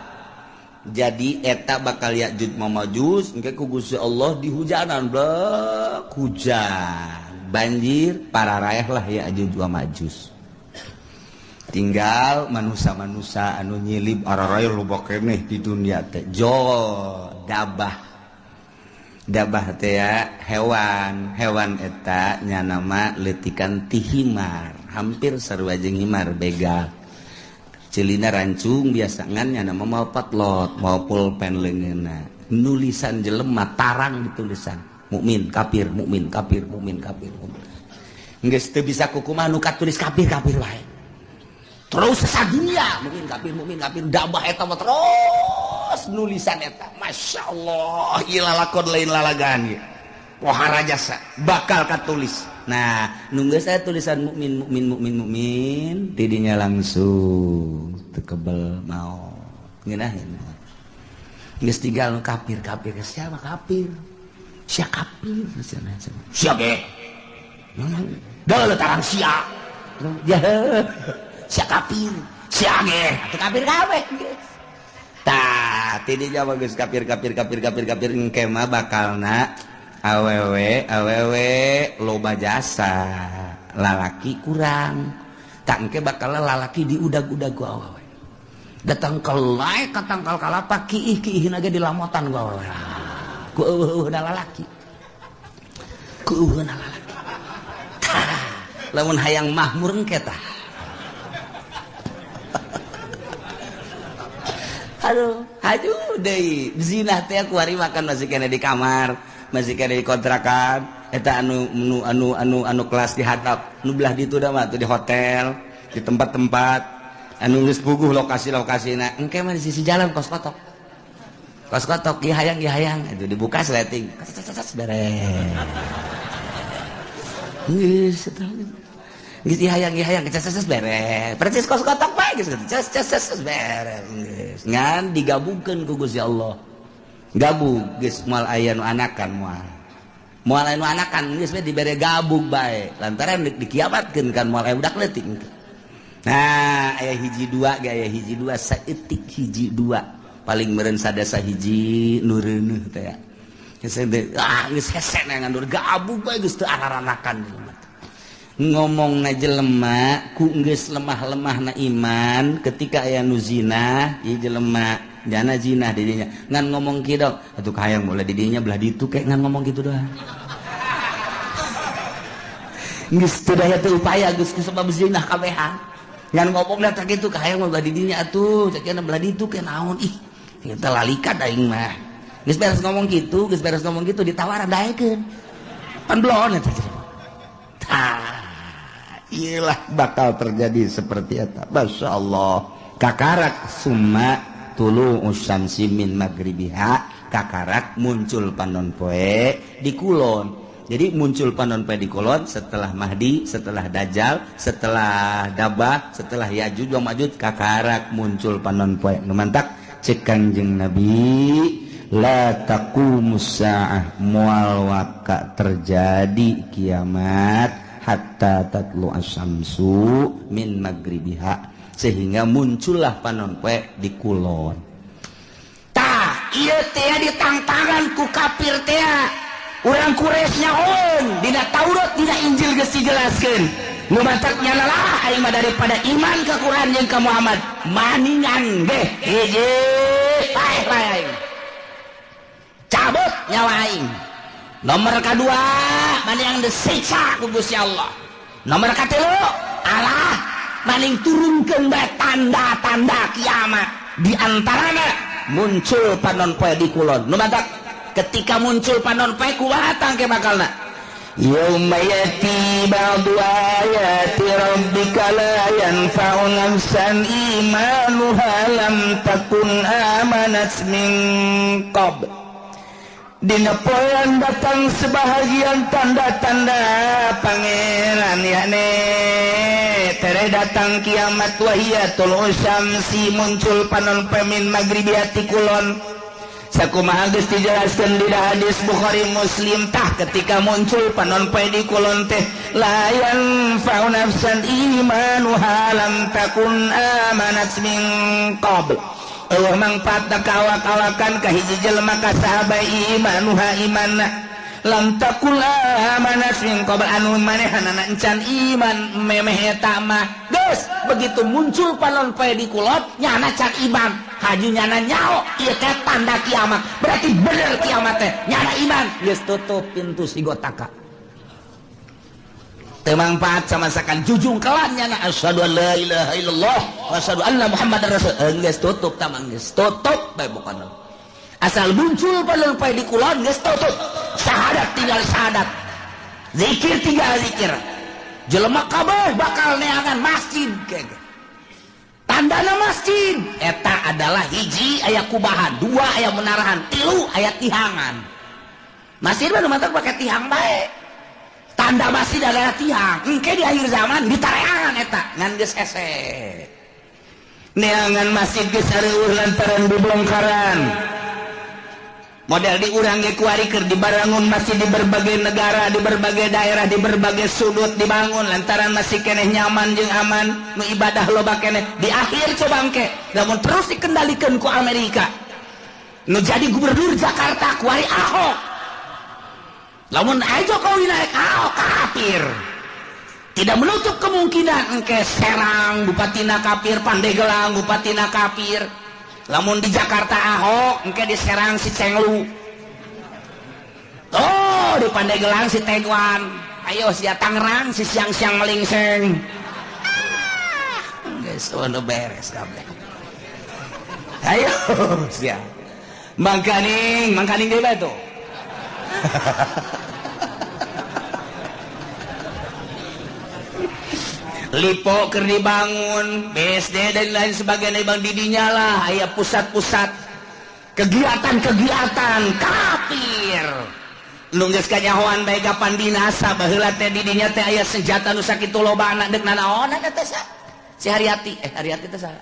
Jadi eta bakal Ya'juj wa Ma'juj engke ku Gusti Allah dihujanan blek hujan. Banjir pararaeh lah Ya'juj wa Ma'juj. Tinggal manusia-manusia anu nyilib araraeh loba keneh di dunia teh. Jo dabah. Dabah teh ya hewan, hewan eta nya nama leutikan ti himar, hampir sarua jeung himar begal. Celina rancung biasa ngan nya nama mau patlot, mau pulpen leungeunna. Nulisan jelema tarang ditulisan. Mukmin kafir, mukmin kafir, mukmin kafir. Geus teu bisa kukumaha nu katulis kafir kafir wae. Terus sadunia mukmin kafir dabah eta mah terus nulisan eta. Masya Allah, ieu lalakon lain lalagaan ieu. Pohara jasa bakal katulis. Nah, nunggu saya tulisan mukmin mukmin mukmin mukmin tidinya langsung teu kebel maot. Ngeunaheun. Geus tinggal kafir kafir siapa kafir? Sia kafir cenah. Sia ge. Deuleu tarang sia. Ya. Sia kafir, sia ge, atuh kafir kabeh geus. Tah, tidinya mah geus kafir kafir kafir kafir kafir engke mah bakalna awewe awewe loba jasa, lalaki kurang. Tah engke bakal lalaki diudag-udag ku awewe. Datang ke lae ka tangkal kalapa kiih-kiihna ge dilamotan ku awewe. Ku eueuhna lalaki. Ku eueuhna lalaki. Tah, lamun hayang mahmur engke tah. Aduh, aduh deui zina teh kuari makan masih kena di kamar, masih kena di kontrakan, eta anu anu anu anu anu kelas di hatap, nu belah ditu da mah di hotel, di tempat-tempat anu geus puguh lokasi-lokasina. Engke mah di sisi jalan kos kotok. Kos kotok ieu hayang itu dibuka sleting. Beres. Geus eta. Geus hayang ces beres. Percis kos kotok bae geus ces ces beres. Geus ngan digabungkeun ku Gusti Allah. Gabung geus moal aya nu anakan moal. Moal aya nu anakan geus we dibere gabung bae. Lantaran dikiamatkeun kan moal aya budak leutik. Nah, aya hiji dua ge aya hiji dua saeutik hiji dua. Paling meureun sadasa hiji nu reuneuh teh ya. Geus ah geus hese ngan gabung bae geus teu araranakan. Ngomong na jelema ku geus lemah-lemah na iman ketika aya nu zina ieu jelema jana zina di dinya ngan ngomong kieu atuh kahayang boleh di dinya belah ditu kayak ngan ngomong kitu doang geus teu daya teu upaya geus kusabab zina kabehan ngan ngomong da kitu kahayang belah di dinya atuh cek belah ditu ke naon ih kita lalikat aing mah geus beres ngomong kitu geus beres ngomong kitu ditawaran daekeun pan belon eta. Tah iyalah bakal terjadi seperti eta. Masya Allah. Kakarak summa tulu usyamsi min magribiha. Kakarak muncul panon poe di kulon. Jadi muncul panon poe di kulon setelah Mahdi, setelah Dajjal, setelah Dabah, setelah Ya'juj wa Ma'juj. Kakarak muncul panon poe. Nu mantak cek Kangjeng Nabi la taqumus saah moal waka terjadi kiamat hatta tatlu asyamsu min magribiha, sehingga muncullah panon poe di kulon. Tah ieu teh ditangtangan ku kafir teh. Urang Quraisy nyahoeun dina Taurat dina Injil geus dijelaskeun. Nu matak nyana lah aing mah daripada iman ka Quran jeung ka Muhammad maningan ge hiji paeh bae aing. Cabut nyawa aing. Nomor kadua maning disiksa ku Gusti Allah. Nomor katilu Allah maning turunkeun bae tanda-tanda kiamat. Di antarana muncul panon poe di kulon. Nu matak ketika muncul panon poe kumaha tangke bakalna? Yauma yati ba'du ayati rabbika la yanfa'u nafsan imanuha lam takun amanat min qabl. Dina poean datang sebahagian tanda-tanda pangeran yakni tere datang kiamat wahiyatul usyamsi muncul panon poe min magribiati kulon. Sakumaha geus dijelaskeun di hadis Bukhari Muslim tah ketika muncul panon poe di kulon teh la yanfa'u nafsan imanuha lam takun amanat min qabl. Eueuh mangfaatna ka awak-awakan ka hiji jelema ka saha bae imanuha imanna lam takun amanat min qabl anu manehanana encan iman memeh eta mah. Geus begitu muncul panon poe di kulon nyana can iman haju nyana nyaho ieu teh tanda kiamat berarti bener kiamat teh nyana iman geus tutup pintu sigotaka teu mangfaat sama sakan jujung kelan nyana asyhadu an la ilaha illallah wa asyhadu anna muhammadar rasul geus tutup tamang geus tutup bae pokona asal muncul panon poe di kulon geus tutup syahadat tinggal syahadat zikir tinggal zikir jelema kabeh bakal neangan masjid kege tandana masjid eta adalah hiji aya kubahan dua aya menarahan tilu aya tihangan masjid mah nu matak pake tihang bae tanda masjid adalah tihang engke di akhir zaman ditareangan eta ngan geus hese neangan masjid geus areueuh lantaran dibongkaran model di urang ge kuari keur dibarangun masjid di berbagai negara, di berbagai daerah, di berbagai sudut dibangun lantaran masih keneh nyaman jeung aman nu ibadah loba keneh di akhir coba engke lamun terus dikendalikan ku Amerika nu jadi gubernur Jakarta kuari Ahok lamun aja Jokowi naik Ahok kafir tidak menutup kemungkinan engke Serang bupatina kafir, Pandeglang bupatina kafir. Lamun di Jakarta Ahok engke di Serang si Cenglu oh di Pandeglang si Tegwan ayo sia Tangerang si siang-siang melingseng geus ono beres kabeh ayo sia mangkaning mangkaning deui bae tuh Lipo keur dibangun, BSD dan lain sebagainya bang didinya lah aya pusat-pusat kegiatan-kegiatan kafir. Nu geus kanyahoan bae kapan dinasa baheula teh didinya teh aya senjata nu sakitu lobana deuk nanaonan eta sa. Si Haryati, Haryati teh saha?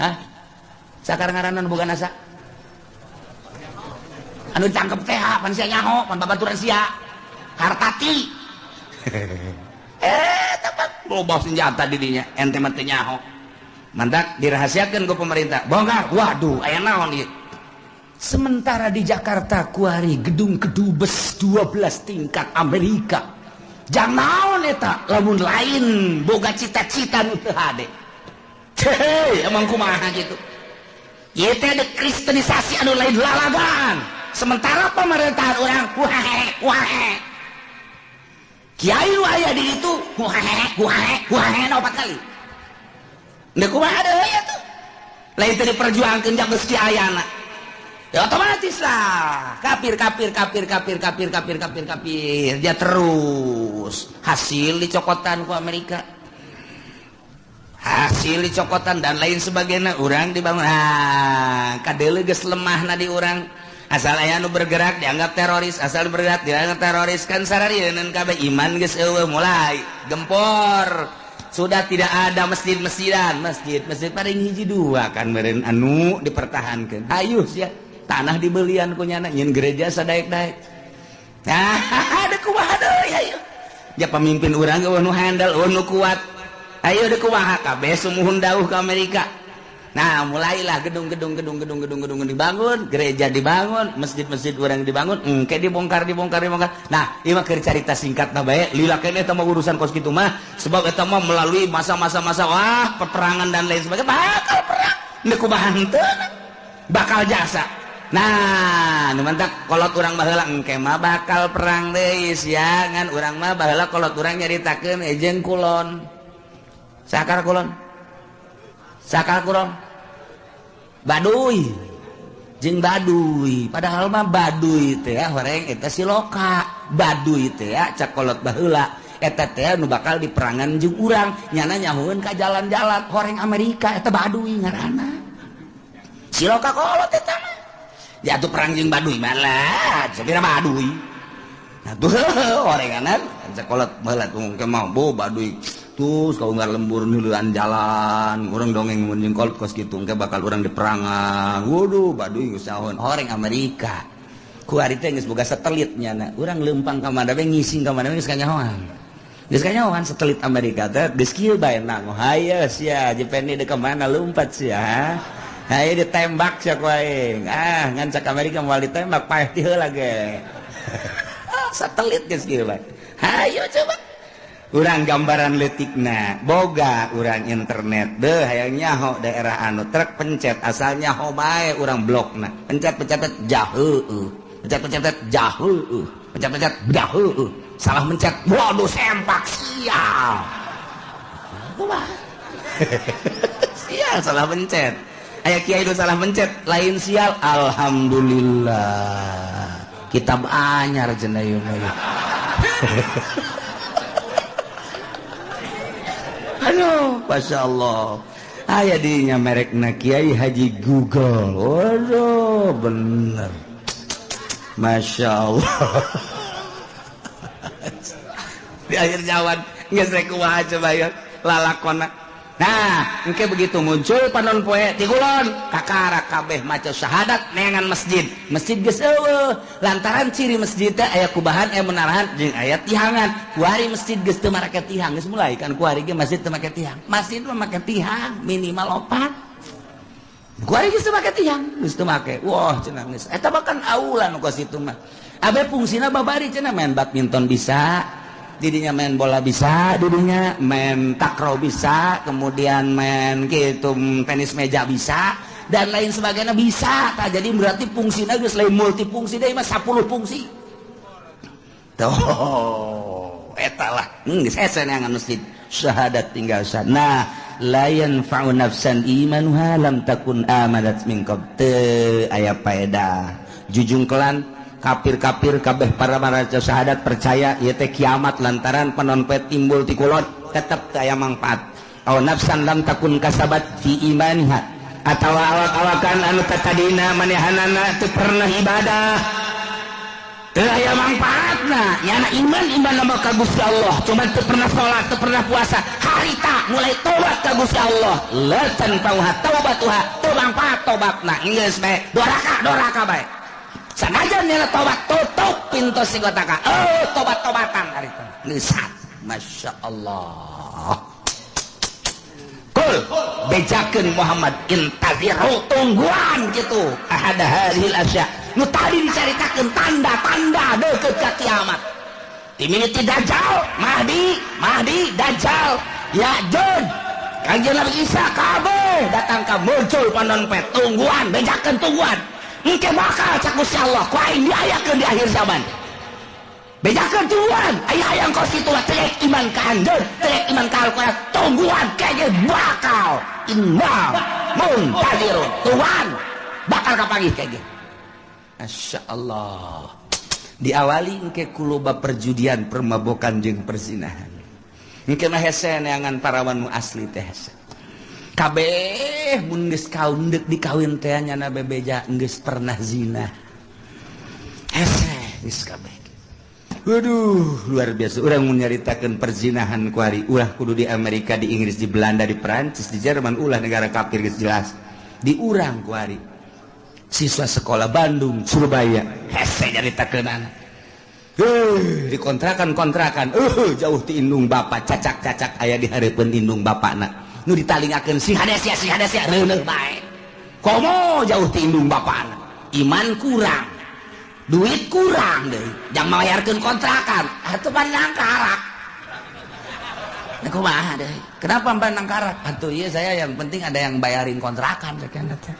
Hah? Sakar ngaranna nu boga nasa? Anu ditangkep teh pan sia nyaho, pan babaturan sia. Hartati. Tepat loba senjata didinya ente mah teu nyaho mantak dirahasiakeun ku pemerintah bongkar waduh aya naon ieu sementara di Jakarta kuari gedung kedubes 12 tingkat Amerika jang naon eta lamun lain boga cita-cita nu teu hade hei emang kumaha kitu ieu teh dekristenisasi anu lain lalagaan sementara pemerintahan urang wae wae kiai nu aya di ditu huhehe huhehe huhehe opat kali ndek kumaha deui atuh lain teh diperjuangkeun jang geus kiayana ya otomatis lah kafir kafir kafir kafir kafir kafir kafir kafir dia terus hasil dicokotan ku Amerika hasil dicokotan dan lain sebagainya urang dibangun ah kadeuleu geus lemahna di urang asal aya nu bergerak dianggap teroris asal bergerak dianggap teroris kan sararieun kabeh iman geus eueuh mulai gempor sudah tidak ada masjid-masjidan masjid-masjid paling hiji dua kan meureun anu dipertahankeun hayu sia tanah dibelian ku nyana nyeun gereja sadaek-daek nah ada kumaha deui hayu ja pamimpin urang eueuh nu handal eueuh nu kuat ayo deuk kumaha kabeh sumuhun dauh ka Amerika. Nah, mulailah gedung-gedung gedung-gedung gedung-gedung dibangun, gereja dibangun, masjid-masjid urang dibangun, engke dibongkar dibongkar dibongkar. Nah, ieu mah keur carita singkatna bae, lila keneh eta mah urusan kos kitu mah, sebab eta mah melalui masa-masa masa wah, peperangan dan lain sebagainya, bakal perang. Neuk kumaha henteu bakal jasa. Nah, nu mantak kolot urang baheula engke mah bakal perang deui sia, ngan urang mah baheula kolot urang nyaritakeun jeung kulon. Sakar kulon. Sakar kulon. Baduy jeung Baduy, padahal mah Baduy teh horeng eta siloka. Baduy teh cak kolot baheula eta teh nu bakal diperangan jeung urang, nyana nyahueun ka jalan-jalan horeng Amerika eta Baduy ngaranna. Siloka kolot eta mah. Ya atuh perang jeung Baduy mah lah, sapira Baduy. Nah tuh horenganan cak kolot baheula tuh engke mah bo Baduy. Terus kau nggak lembur nuluan jalan, orang dongeng mun jeung kolot kos kitu engke bakal urang diperangan. Waduh, Baduy geus saon horeng Amerika. Ku ari teh geus boga satelit nyana. Urang leumpang ka mana we ngising ka mana we geus kanyahoan. Geus kanyahoan satelit Amerika teh geus kieu bae nang. Hayo sia Jepeni deuk ka mana lumpat sia. Hayo ditembak sia ku aing. Ah, ngan cak Amerika moal ditembak paeh ti heula ge. Satelit geus kieu bae. Hayo coba. Urang gambaran leutikna boga urang internet deh hayang nyaho daerah anu truk pencet asal nyaho bae urang blokna pencet pencet jaheueuh pencet pencet jaheueuh pencet pencet jaheueuh salah mencet waduh sempak sial kumaha sial salah mencet aya kiai nu salah mencet lain sial alhamdulillah kitab anyar cenah ieu mah. Aduh, Masya Allah. Aya dinya merekna Kiai Haji Google. Waduh, bener. Masya Allah. Di akhir zaman geus rek kumaha coba ya lalakona. Nah, engke begitu muncul panon poe ti kulon, kakara kabeh maca syahadat neangan masjid. Masjid geus eueuh. Lantaran ciri masjid teh aya kubahan, aya menarahan jeung aya tihangan. Kuari masjid geus teu marake tihang, geus mulai kan kuari ge masjid teu make tihang. Masjid mah make tihang minimal 4. Kuari geus teu make tihang, geus teu make. Wah, cenah geus. Eta bahkan aula nu kos itu mah. Abe fungsina babari cenah main badminton bisa. Didinya main bola bisa, didinya main takraw bisa, kemudian main gitu tenis meja bisa, dan lain sebagainya bisa. Tah, jadi berarti fungsinya geus lain multifungsi deui mah 10 fungsi. Tuh, eta lah. Geus hese neangan masjid. Syahadat tinggal sah. Nah, la yanfa'u nafsan imanuha lam takun amanat min qabl. Teu aya paedah. Jujungkelan kafir-kafir kabeh para maraca syahadat percaya ieu teh kiamat lantaran panon poe timbul ti kulon tetep teu aya mangfaat. Aw nafsan lam takun kasabat fi imaniha atawa awak-awakan anu tatadina manehanana teu pernah ibadah teu aya mangfaatna nyana iman iman nama ka Gusti Allah cuman teu pernah salat teu pernah puasa harita mulai tobat ka Gusti Allah la tanfa'uha taubatuha teu mangfaat tobatna geus bae doraka bae. Sanajan nyana tobat tutup pintu sigotaka. Oh, tobat-tobatan hari itu. Nisat. Masya Allah. Kul bejakeun Muhammad intaziru tungguan gitu. Ahada hadhil asya. Nu tadi dicaritakeun tanda-tanda deukeut ka kiamat. Timini Dajjal, Mahdi, Mahdi, Dajjal, Ya'juj, Kanjeng Nabi Isa kabeh datang ka muncul panon poe tungguan, bejakeun tungguan. Engke bakal cak Gusti Allah ku aing diayakeun di akhir zaman. Bejakeun tungguan, aya hayang kos kitu mah teu iman ka anjeun, teu iman ka Al-Qur'an, tungguan kege bakal inna muntazirun. Tungguan bakal kapanggih kege. Masya Allah. Diawali engke ku loba perjudian, permabokan jeung perzinahan. Engke mah hese neangan parawan nu asli teh hese. Kabeh mun geus kaun deuk dikawin teh nyana bebeja geus pernah zina. Hese geus kabeh. Waduh, luar biasa. Urang mun nyaritakeun perzinahan kuari, ulah kudu di Amerika, di Inggris, di Belanda, di Perancis, di Jerman, ulah negara kafir geus jelas. Di urang kuari. Siswa sekolah Bandung, Surabaya, hese nyaritakeunana. Dikontrakan-kontrakan, jauh ti indung bapak, cacak-cacak aya di hareupeun indung bapakna. Nu ditalingakeun sing hade sia, sing hade sia, reuneuh bae. Komo jauh ti indung bapana. Iman kurang. Duit kurang deui. Jang mayarkeun kontrakan. Atuh pan nangkarak. Nah, kumaha deui? Kenapa mbak nangkarak? Atuh iya, saya yang penting ada yang bayarin kontrakan sekian teh.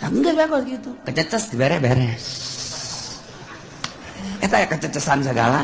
Nah, enggak bagus gitu. Kececes dibere beres. Eta ya kececesan segala.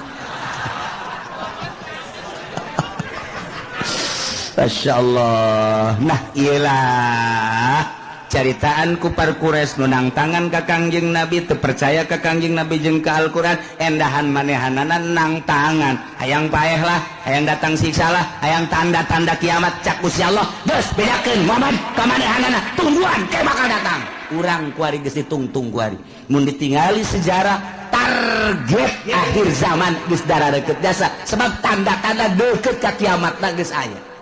Masya Allah. Nah iyalah caritaan kupar Quraisy nu nang tangan ka Kangjeng Nabi, teu percaya ka Kangjeng Nabi jeung ka Al-Qur'an, endahan manehanana nang tangan, hayang paeh lah, hayang datang siksa lah, hayang tanda-tanda kiamat. Cak Gusti Allah, geus bedakeun Muhammad ka manehanana, tungguan ke bakal datang. Urang kuari geus ditungtung kuari, mun ditingali sejarah target akhir zaman geus darareukeup jasa, sebab tanda-tanda deukeut ka kiamat geus aya.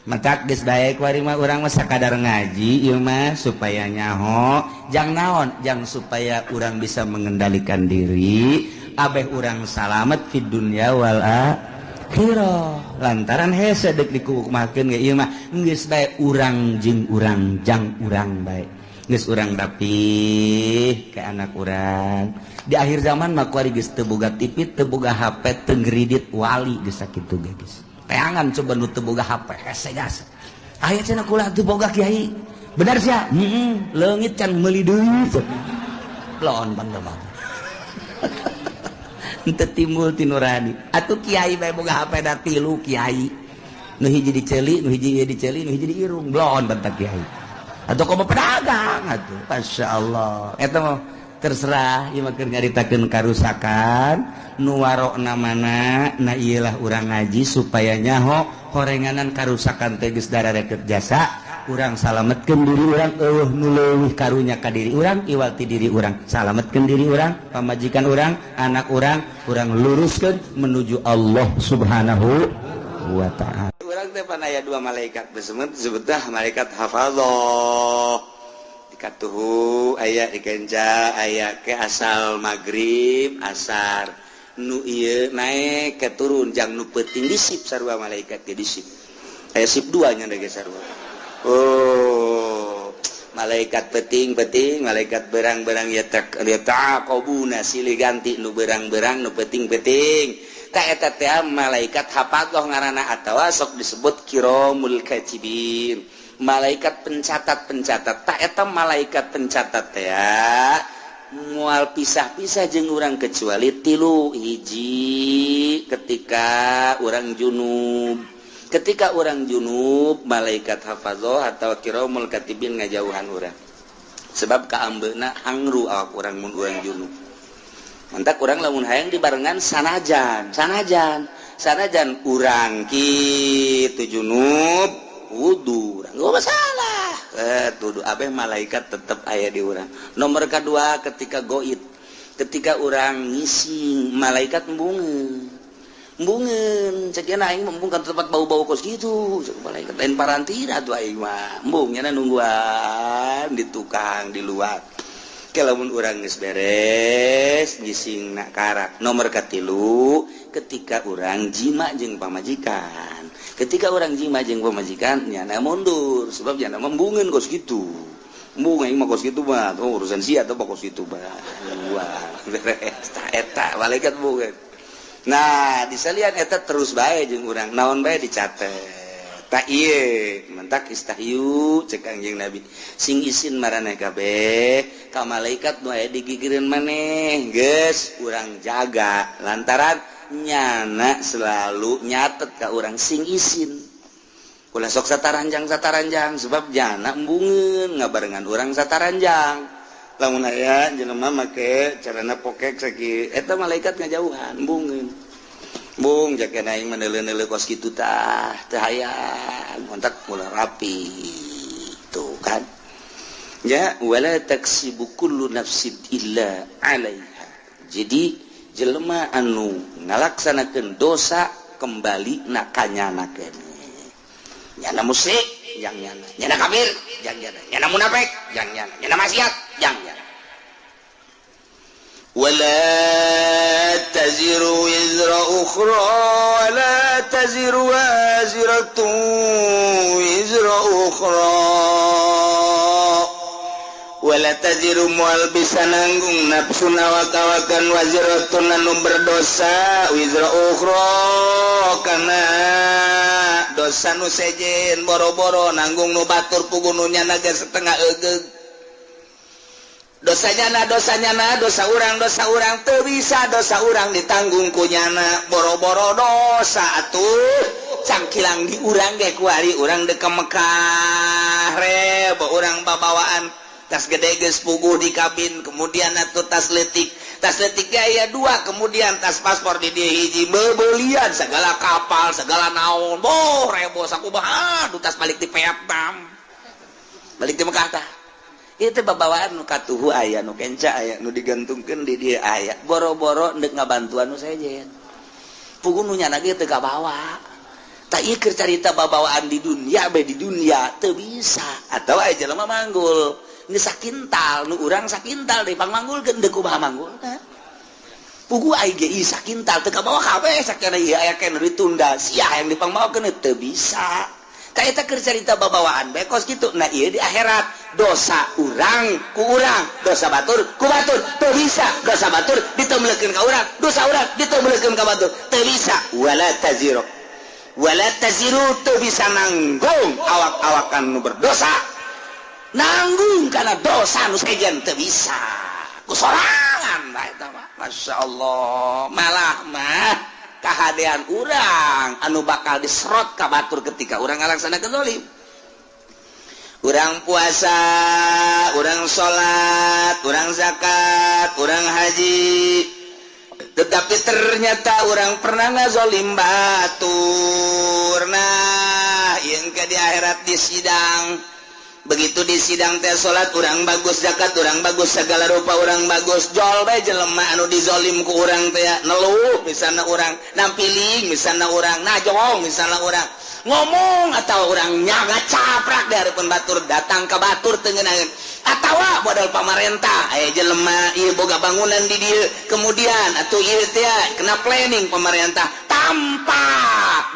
Matak geus bae kuari mah urang mah sakadar ngaji ieu mah supaya nyaho jang naon, jang supaya urang bisa mengendalikan diri abeh urang salamet fid dunya wal akhirah. Lantaran hese deuk dikukumakeun ge ieu mah geus bae urang jeung urang jang urang bae, geus urang rapih ke anak urang. Di akhir zaman mah kuari geus teu boga TV, teu boga HP, teu ngredit wali, geus sakitu ge geus. Teangan coba nu teu boga HP hese jasa. Aya cenah kula teu boga kiai. Bener sia? Heeh, leungit can meuli deui. Lon pan mah. Henteu timbul ti nurani. Atuh kiai bae boga HP da tilu kiai. Nu hiji diceuli, nu hiji ieu diceuli, nu hiji diirung. Blon ban kiai. Atau komo pedagang atuh. Masyaallah. Eta mah terserah ieu mah keur nyaritakeun karusakan nu warokna mana. Nah ieulah urang ngaji supaya nyaho horenganan karusakan teh geus darareukeup jasa, urang salametkeun diri urang, eueuh nu leuwih karunya ka diri urang iwal ti diri urang, salametkeun diri urang, pamajikan urang, anak urang, urang luruskeun menuju Allah Subhanahu wa ta'ala. Urang teh pan aya dua malaikat disebut sebutah malaikat hafazah. Dikatuhu aya dikenca aya ke asal maghrib asar nu ieu naik ke turun jang nu peuting disip sarua malaikat ge disip. Aya sip dua nya ge sarua. Oh, malaikat peting-peting, malaikat berang-berang ya tak taqabuna silih ganti nu berang-berang nu peting-peting. Ta eta teh malaikat hafadzah ngaranna atawa sok disebut kiramul katibin. Malaikat pencatat-pencatat. Ta eta malaikat pencatat teh moal pisah-pisah jeung urang kecuali tilu hiji ketika urang junub. Ketika urang junub malaikat hafadzah atau kiramul katibin ngajauhan urang. Sebab kaambeuna hangru awak urang mun urang junub. Mantak urang lamun hayang dibarengan sanajan, sanajan, sanajan urang kitu junub wudu, urang gak masalah. Tuduh abeh malaikat tetep aya di urang. Nomor kedua ketika goib, ketika urang ngising malaikat embungeun. Embungeun, cek aing embung kan tempat bau-bau kos gitu. Cek malaikat lain parantina tuh aing mah. Embung nya nungguan di tukang di luar. Lamun urang geus beres ngising nak karak. Nomor katilu ketika urang jima jeung pamajikan. Ketika urang jima jeung pamajikan nyana mundur sebab nyana embungeun kos kitu. Embung aing mah kos kitu mah, oh, urusan sia atau kos kitu mah. Wah, beres ta eta malaikat embungeun. Nah, disalian eta terus bae jeung urang, naon bae dicatet. Tak ieu, mentak istahyu cek Kangjeng Nabi. Sing isin maraneh kabeh ka malaikat nu aya digigireun maneh, geus urang jaga lantaran nyana selalu nyatet ka urang sing isin. Ulah sok sataranjang-sataranjang sebab jana embungeun ngabarengan urang sataranjang. Lamun aya jelema make carana pokek sakieu, eta malaikat ngajauhan embungeun. Bung jaga aing meneuleuh-neuleuh kos kitu tah teu hayang kontak mula rapi tuh kan ya. Wala taksibu kullu nafsin illa 'alaiha. Jadi jelema anu ngalaksanakeun dosa kembali na kanyana keneh, nyana musyrik jang nyana, nyana kafir jang nyana, nyana munafik jang nyana, nyana maksiat jang nyana. Wala taziru wizra ukhra wala taziru waziratun wizra ukhra. Wala taziru, moal bisa nanggung, nafsun awak-awakan, waziratun anu berdosa, wizra ukhra kana dosa nu sejen. Boro-boro nanggung nu batur, puguh nu nyana ge setengah egeug dosanya. Na dosanya, na dosa urang, dosa urang teu bisa dosa urang ditanggung ku nyana. Boro-boro dosa atuh cangkilang di urang ge. Kuari urang dek ke Mekah, rebo urang babawaan tas gede geus puguh di kabin, kemudian atuh tas letik, tas letik aya dua, kemudian tas paspor di dia hiji, bebelian segala kapal segala naon. Boh, rebo sakumaha. Aduh, tas balik di Vietnam, balik di Mekah tah itu babawaan nu katuhu aya, nu kenca aya, nu digantungkeun di dia aya. Boro-boro ndek ngabantuan nu sejen, puguh nu nyana ge teu kabawa. Tak ieu keur carita babawaan di dunia bae. Di dunia teu bisa atau aya jelema manggul geus sakintal, nu urang sakintal deui pangmanggulkeun, deuk kumaha manggulna? Puguh ai ge ieu sakintal teu kabawa kabeh. Sakana ieu aya keneh ditunda sia yang dipangmawakeun, teu bisa. Eta keur carita babawaan bae kos kitu. Nah, ieu di akhirat dosa urang ku urang, dosa batur ku batur. Teu bisa dosa batur ditemblekeun ka urang, dosa urang ditemblekeun ka batur, teu bisa. Wala taziru, wala taziru, teu bisa nanggung awak-awakan nu berdosa, nanggung karena dosa nu sejen teu bisa ku sorangan bae eta mah. Masya Allah, malah mah kahadean urang anu bakal diserot ka batur ketika urang ngalaksanakeun zalim. Urang puasa, urang salat, urang zakat, urang haji, tetapi ternyata urang pernah ngazolim batur. Nah, yang ke di akhirat di sidang, begitu di sidang teh salat urang bagus, zakat urang bagus, segala rupa urang bagus. Jol bae jelema anu dizolim ku urang teh neluh, misalnya urang nampiling, misalnya urang najong, misalnya urang ngomong atau urang nyaga caprak dari pun batur, datang ke batur tengenaeun atawa modal pamarentah aya jelema ieu boga bangunan di dieu, kemudian atuh ieu teh kena planning pemerintah tanpa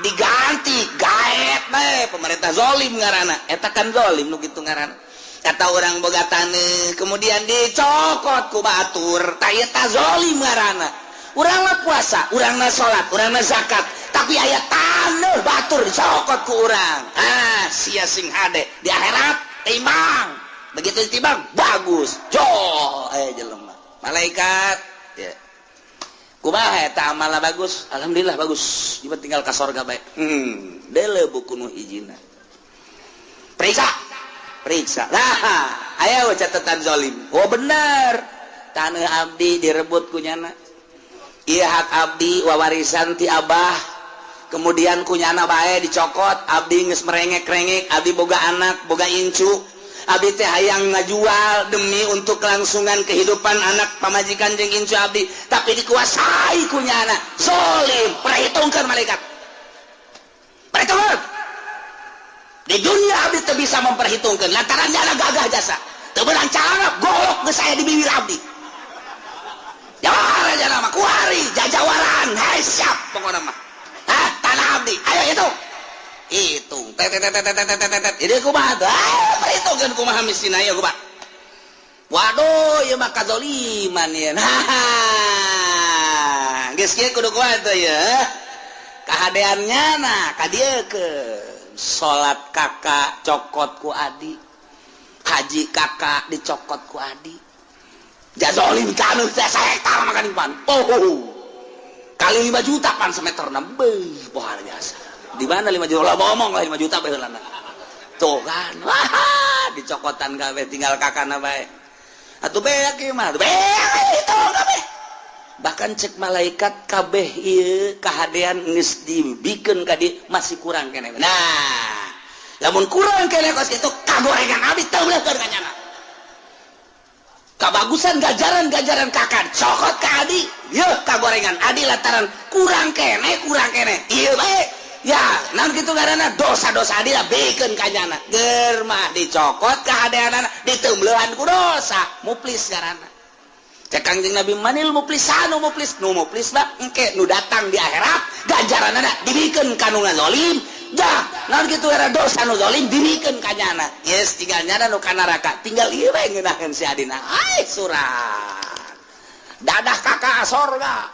diganti, gaet bae pemerintah, zolim ngaranna eta kan, zolim nu kitu ngaranna. Kata orang boga taneuh kemudian dicokot ku batur, tah eta zolim ngaranna. Urang mah puasa, urang mah salat, urang mah zakat, tapi aya taneuh batur dicokot ku urang. Ah, sia sing hade di akhirat timbang. Begitu ditimbang bagus, jol aya jelema malaikat ya, kumaha eta amalna? Bagus, alhamdulillah bagus, ieu tinggal ka sorga bae. Deuleu buku nu hijina, periksa, periksa. Nah, aya catatan zolim. Oh, bener, tanah abdi direbut ku nyana. Iya, hak abdi wawarisan ti abah, kemudian ku nyana bae dicokot. Abdi geus merengek-rengek, abdi boga anak, boga incu, abdi teh hayang ngajual demi untuk kelangsungan kehidupan anak, pamajikan jeung incu abdi, tapi dikuasai ku nyana. Zolim. Perhitungkan malaikat, perhitungkan. Di dunia abdi teu bisa memperhitungkan lantaran nyana gagah jasa teu beunang carap golok geus aya di bibir abdi. Jawara jana mah kuari jajawaran. Hai, siap pokokna mah. Hah, tanah abdi ayo hitung, hitung, tet tet tet tet tet tet tet. Ini kumaha tuh? Ayo perhitungkeun kumaha mistina ya, kumaha? Waduh, ieu mah kazoliman ieu. Nah, geus kieu kudu kumaha tuh ya kahadeannya? Nah, ka dieu ke salat kakak cokot ku adi, haji kakak dicokot ku adi. Jazolim kanu teh hektar makan pan. Oh, kali 5 juta pan semeter beuh, luar biasa. Di mana 5 juta lah, ngomong lah 5 juta baheulana. Tuh kan, wah, dicokotan kabeh, tinggal kakana bae. Atuh beak ieu mah, beak itu kabeh. Bahkan cek malaikat, kabeh ieu kahadean geus dibikeun ka dieu, masih kurang keneh. Nah, lamun kurang keneh kos kitu, kagorengan abdi teu beuleuhkeun ka nyana. Kabagusan gajaran-gajaran kakak cokot ka adi, yeuh kagorengan adi lantaran kurang keneh, kurang keneh ieu bae ya. Naon kitu ngaranna? Dosa-dosa adi lah bikeun ka nyana. Ger mah dicokot kahadeanana, diteumbeuhan ku dosa, muflis ngaranna. Cek Kangjeng Nabi, manil muflisanu? Muflis, nu muflis mah engke nu datang di akhirat, ganjaranana dibikeun ka nu ngazolim. Dah, naon kitu era dosa nu zalim dibikeun ka nyana. Yes, tinggal nyana nu ka neraka, tinggal ieu we ngeunaheun si adina. Ai surat. Dadah kakak sorga.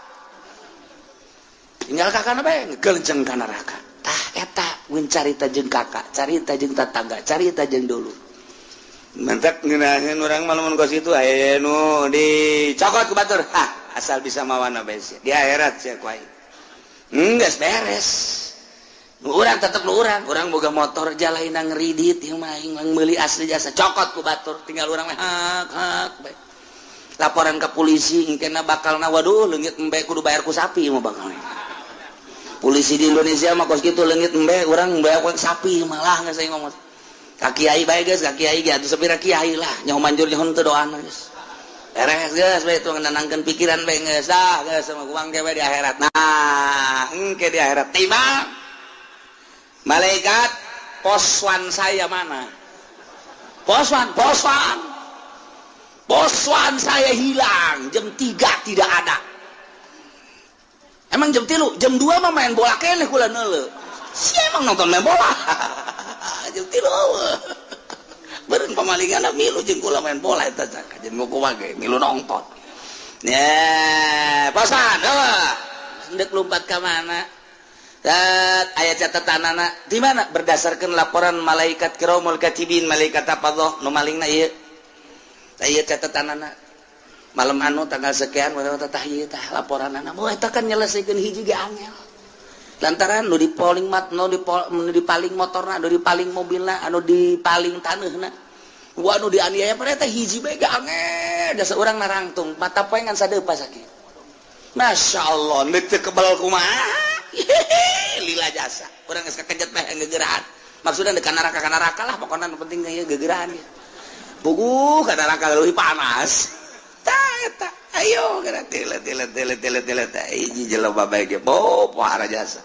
Tinggal kakak bae ngegelenceng ka neraka. Tah, eta mun carita jeung kakak, carita jeung tetangga, carita jeung dulu. Mentek ngeunaheun urang mah lamun kos kitu aya nu dicokot ku batur. Hah, asal bisa mawana bae sia. Di akhirat sia ku aing. Geus beres. Nu urang tetep nu urang, urang boga motor jalaina ngeridit ieu mah aing meuli asli jasa cokot ku batur, tinggal urang mah hak hak bae. Laporan ke polisi engkena bakalna, waduh, leungit embe kudu bayar ku sapi mah bakal. Polisi di Indonesia mah kos kitu, leungit embe urang bayar ku sapi malah geus ngomong. Ka kiai bae geus, ka kiai ge atuh sapira kiai lah nyaho manjur nyaho teu doana geus. Beres geus bae itu nenangkeun pikiran bae geus dah geus sama kuang ge di akhirat. Nah, engke di akhirat tiba malaikat, poswan saya mana? Poswan, poswan. Poswan saya hilang, jam 3 tidak ada. Emang jam 3, jam 2 mah main bola keneh kula neuleu. Si emang nonton main bola. Jam 3 beureun pamalingan milu jeung kula main bola eta cak. Jeung kumaha ge milu nonton. Ya, poswan, eueuh. Endek lompat ka mana? Dat, aya catatanana di mana? Berdasarkan laporan malaikat kiramul katibin, malaikat apa nu malingna ieu. Tah, ieu catatanana. Malam anu tanggal sekian tah ieu tah laporanana. Boh, eta kan nyelesaikeun hiji ge angel. Lantaran nu dipaling mat nu di, nu dipaling motorna, nu dipaling mobilna, anu dipaling taneuhna. Wah, nu dianiaya pada eta hiji bae ge angel. Jasa urang narangtung mata poe ngan sadeupa sakieu. Masya Allah, neuk teu kebal kumaha? Lila jasa. Urang geus kakejet bae gegeraan. Maksudnya ka neraka, ka neraka lah pokoknya, nu penting ieu gegeraan ieu. Puguh ka neraka leuwih panas. Tah eta, ayo geura tile tile tile tile tile teh hiji jelema bae ge bo pohara jasa.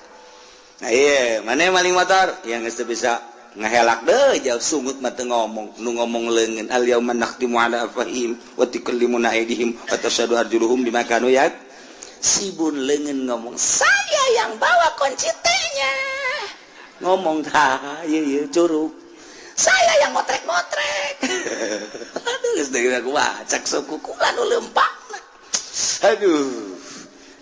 Nah, iya, mana maling motor yang geus teu bisa ngehelak deh jauh sungut mah teu ngomong, nu ngomong leungeun. Al yauma nakhtimu ala afwahihim wa tukallimuna aydihim wa tashhadu arjuluhum bima kanu yak sibun. Leungeun ngomong, saya yang bawa kunci T-nya, ngomong tah ieu ieu curug, saya yang motrek-motrek. Aduh, geus deui aku cak suku kula nu leumpangna. Aduh,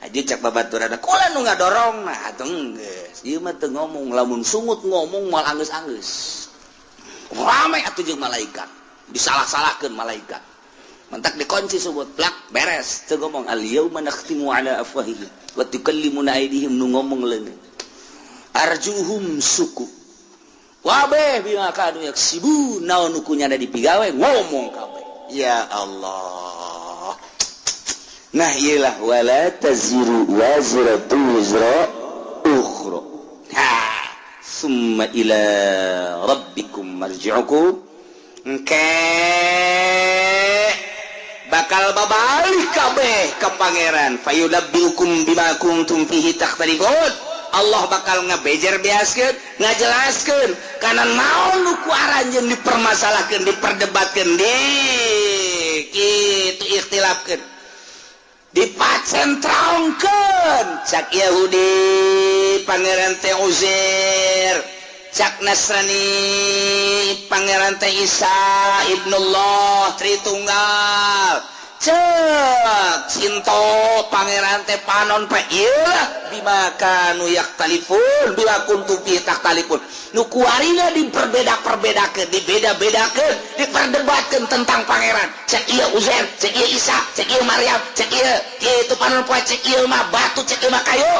aja cak babaturan kula nu ngadorong. Nah, atuh geus ieu mah teu ngomong, lamun sungut ngomong moal anggeus-anggeus rame atuh jeung malaikat, disalah-salahkeun malaikat. Mentak dikunci sungut plak beres teu ngomong. Al yauma nakhtimu ala afwahihim wa tukallimuna aydihim, nu ngomong leungeun, arjuhum suku wabe bima kanu yaksibun, naon nu kunyana dipigawe ngomong kabeh. Ya Allah, nah iyalah, wala taziru waziratu wizra ukhra. Ha, summa ila rabbikum marji'ukum, engke bakal babalik kabeh ke pangeran, fayunabbiukum bima kuntum fihi takhtalifun. Allah bakal ngebejer beaskeun, ngajelaskeun kana naon nu ku aranjeun dipermasalahkeun, diperdebatkeun, di kitu ikhtilafkeun, dipacentrongkeun. Cak Yahudi pangeran teh Uzair, cak Nasrani pangeran teh Isa ibnullah Tritunggal, cek Sinto pangeran teh panon pe. Iyalah, bima kanu yakhtalifun, bima kuntum fi takhtalifun, nu kuarina diperbeda-perbedakeun, dibeda-bedakeun, diperdebatkeun tentang pangeran. Cek ieu Uzair, cek ieu Isa, cek ieu Maryam, cek ieu itu panon poe, cek ieu mah batu, cek ieu mah kayu.